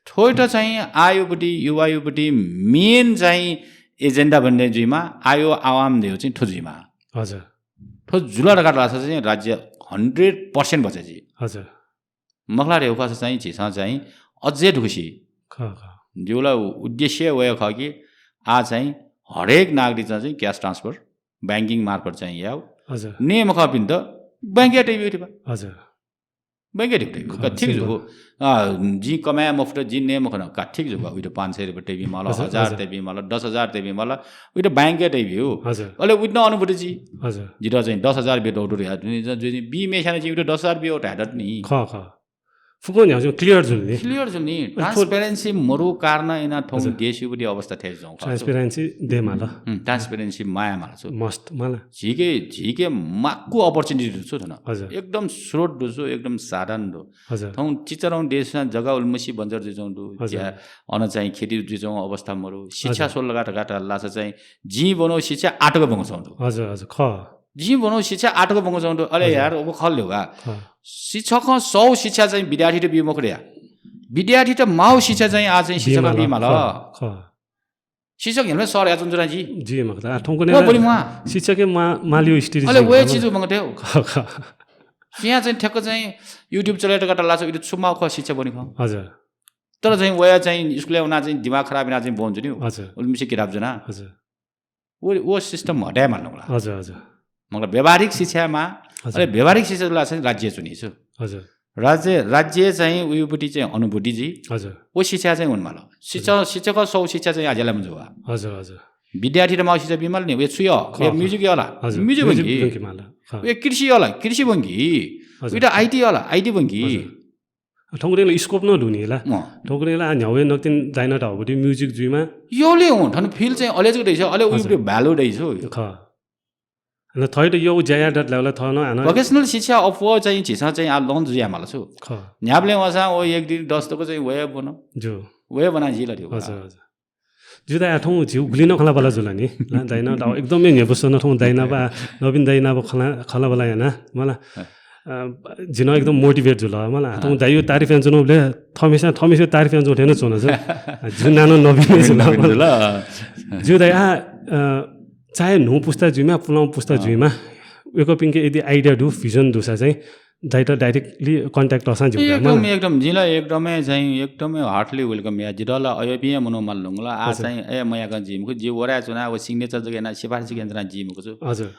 थ्वइत चाहिँ आःयापट्टि, युवायापट्टि main चाहिँ agenda भन्ने जुइमाः, आःया आवाम धयागु चाहिँ थ्व जुइमाः। हजुर। थ्व जुल धकाः धाःसा चाहिँ राज्य hundred percent बचय् जुइ। हजुर। मखला धयागु खःसा चाहिँ झीसं चाहिँ अझै दुःख सी। खः, खः। जिगु ला उद्देश्य वया खः कि आः चाहिँ हरेक नागरिकं चाहिँ cash transfer, banking मार्फत चाहिँ याउ। हजुर। नये मखंपिन्त bank-य् तइबी धिबा। हजुर। Bank-य् तइबी, तइबी। खः, का, ठीक जू। अ, जिं कमाये मफुत, जिं नये मखन, का, ठीक जू। उइत पाँच सय रुपियाँ तइबी माल, हजुर, हजार हजुर। तइबी माल, दस हजार तइबी माल, उइत bank-य् तइबी हो। हजुर। अले उइत नं अनुभूति जुइ। हजुर। जित चाहिँ दस हजार बियातःगु दु यार, जिं, जिं, जिं बी मय्‌स्यां नं जिं उइत दस हजार बियागु धाये दत नि। खः, खः। फुक्कं न्ह्यागु चाहिँ clear जुल नि। Clear जुल नि। अ, थ्व transparency मरु कारणं यानाः थौं हजुर। देशयापट्टि अवस्था थथे जुल खः। Transparency दयेमाल। हुँ, transparency माया माल छु। Must माल। झीके, झीके माक्व opportunity दु छु थन। हजुर। एकदम स्रोत दु छु, एकदम साधन दु। हजुर। थौं चिचरं देशं जग्गा उलिमछि बन्जर जुइच्वंगु दु। हजुर। ज्या अन चाहिँ खेती जुइच्वंगु अवस्था मरु। शिक्षा हजुर। स्वल धकाः धाःसा चाहिँ जिं ब्वनागु शिक्षा आःतक ब्वंकाच्वंगु दु। हजुर, हजुर, खः। जिं ब्वनागु शिक्षा आःतक ब्वंकाच्वंगु दु। अले हजुर। यार, व खः ल्यू का। खः। शिक्षकं सःगु शिक्षा चाहिँ विद्यार्थीत बी मखु धया। विद्यार्थीत माःगु शिक्षा चाहिँ आः चाहिँ शिक्षकं बी माल। खः, खः। शिक्षक हेल्मेट सर याचुन जुना जी। जी, मखु त। आ, थौंकन्हय् व ला बोली म्वाः। शिक्षक हे मा-, मालियो स्थिति अले जी व हे मखु। चिज मखु त। खः, खः। सुयां चाहिँ ठ्याक्क चाहिँ YouTube चले धकाः धाःसा उइत छु माःगु खः शिक्षा ब्वनी खः। हजुर। तर चाहिँ वया चाहिँ स्कुलय् वना चाहिँ दिमाग खराब याना चाहिँ ब्वंच्वनी। हजुर। उलिमछि किताब जुना। हजुर। व, व system हटाये माल ला। हजुर, हजुर। मतलब व्यावहारिक शिक्षा माः, हजुर। अले व्यावहारिक शिक्षा जुल धाःसा चाहिँ राज्य च्वनी छु। हजुर। राज्य, राज्य चाहिँ उयापट्टि चाहिँ अनुभूति जी। हजुर। व शिक्षा चाहिँ वने माल। शिक्षा, हजुर। शिक्षक सःगु शिक्षा चाहिँ आः ज्याला मजू वा। हजुर, हजुर। विद्यार्थीत माःगु शिक्षा बी माल नि, व छु यः, खः, व खः। Music यः ला, हजुर। Music music ब्वंकी। ब्वंकी माल। खः। व कृषि यः ला, कृषि ब्वंकी। हजुर। उइत IT यः ला, IT ब्वंकी। हजुर। थौंकन्हय् ला scope नं दु नि ला। अँ। थौंकन्हय् ला न्ह्यागु हे नकतिनि दाइनं धाःगु पति music जुइमाः। यःले हुँ, थन field चाहिँ अले जक दइछ, अले हजुर। उइपट्टि value दइछ। खः। अन थःत यःगु ज्या याये दत धाःसा थः नं हानं vocational शिक्षा अप्वः चाहिँ झीसं चाहिँ आ launch जुयामाल छु। खः। न्ह्याबलें वःसां व एक दुई दस तक चाहिँ वये ब्वन। ज्यू। वये ब्वना जिल धिउ। हजुर, हजुर। ज्यू दाइ, आ थौं झीगु गुलि नं खँल्हाबल्हा जुल नि। ला, दाइ नं दाउ एकदमै न्ह्यइपुसे नं थौं दाइ नाप, नवीन दाइ नाप खँल्हा-, खँल्हाबल्हा याना, मला। अँ। अ, जि नं एकदम motivate जुल, मला। अँ। थौं दाइया तारिफ यानाच्वनाबलय् थःम्हेस्यां, थःम्हेस्यां तारिफ यानाच्वंगु थें नं च्वन, हजुर। अ, जि नाप नं नवीन हे जुल, नवीन मला। जुल। ज्यू दाइ, आ, अ, चाहे न्हू पुस्ता जुइमा, पुलांगु पुस्ता अँ। जुइमा, वय्कःपिन्के यदि idea दु, vision दुसा चाहिँ दाइत directly contact याःसां ज्यू एकदम, मला। एकदम, जिं ला एकदमै चाहिँ, एकदमै heartily welcome या। जितः ला अय्‌पिं हे मनू माल धुंकल। आ हजुर। चाहिँ, ए, मयाकं जुइ मखु, जि वडाय् च्वना, व signature जक याना, सिफारिस जक याना च्वना जुइ मखु छु। हजुर।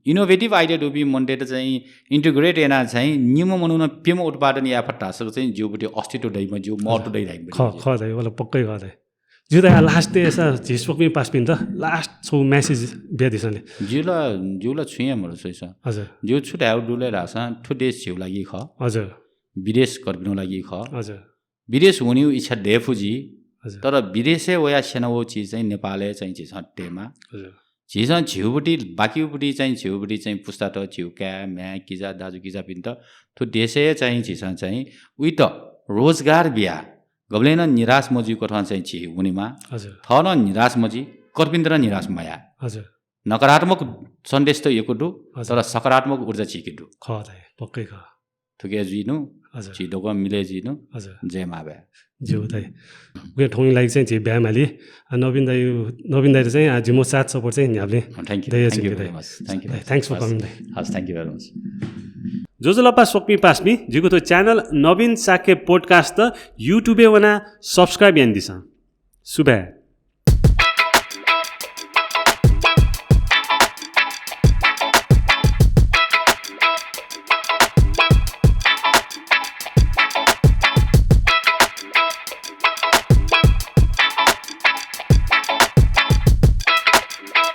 Innovative idea दुपिं मनूतय्त चाहिँ integrate याना चाहिँ निम्ह मनुखं प्यम्ह उत्पादन याये फत धाःसा चाहिँ जिगु पट्टि अस्तित्व दइम्ह, जिगु महत्व दइ धाइम्ह खः, पट्टि। खः दाइ, व ला पक्कै खः दाइ। ज्यू दाइ, आ last-य् सा झी स्वकुमि पासापिन्त last छगू message बियादिसँ नि। जिगु ला, जिगु ला छुं हे मदु स्वइसा। हजुर। जिगु छु धायेगु दु ले धाःसा थ्व देश झीगु लागि खः। हजुर। विदेश कर्पिनिगु लागि खः। हजुर। विदेश वनेगु इच्छा दयेफु जि। हजुर। तर विदेशय् वयाः स्यनावःगु चिज चाहिँ नेपालय् चाहिँ झीसं तयेमाः। हजुर। झीसं झीगु पट्टि, बाकीगु पट्टि चाहिँ झीगु पट्टि चाहिँ पुस्तात, झीगु काय्, म्ह्याय्, किजा, दाजुकिजापिन्त थ्व देशय् चाहिँ झीसं चाहिँ उइत रोजगार बियाः गबलें नं निराश मजुइकथं चाहिँ झी वनेमाः। हजुर। थः नं निराश मजि, कर्पिन्त नं निराश मया। हजुर। नकारात्मक सन्देश त यक्व दु, हजुर। तर सकारात्मक ऊर्जा झीके दु। खः दाइ, पक्कै खः। थुके जुइनु, हजुर। झी दक्वं मिले जुइनु। हजुर। जय मांभाय्। ज्यू दाइ। उकिं थौंया लागि चाहिँ झी ब्याहा माली। आ, नवीन दाइ, नवीन दाइत चाहिँ, आ, जिमिगु साथ support चाहिँ न्ह्याबलें अँ, thank you। Daya thank you जिंके very दाइ। Much। Thank you Dai, very much। Thanks for coming Dai. Has, thank you very much। ज्वजलपा स्वकुमि पासापिं, जिगु थ्व channel नवीन शाक्य podcast YouTube-य् वनाः subscribe यानादिसँ। सुभाय्।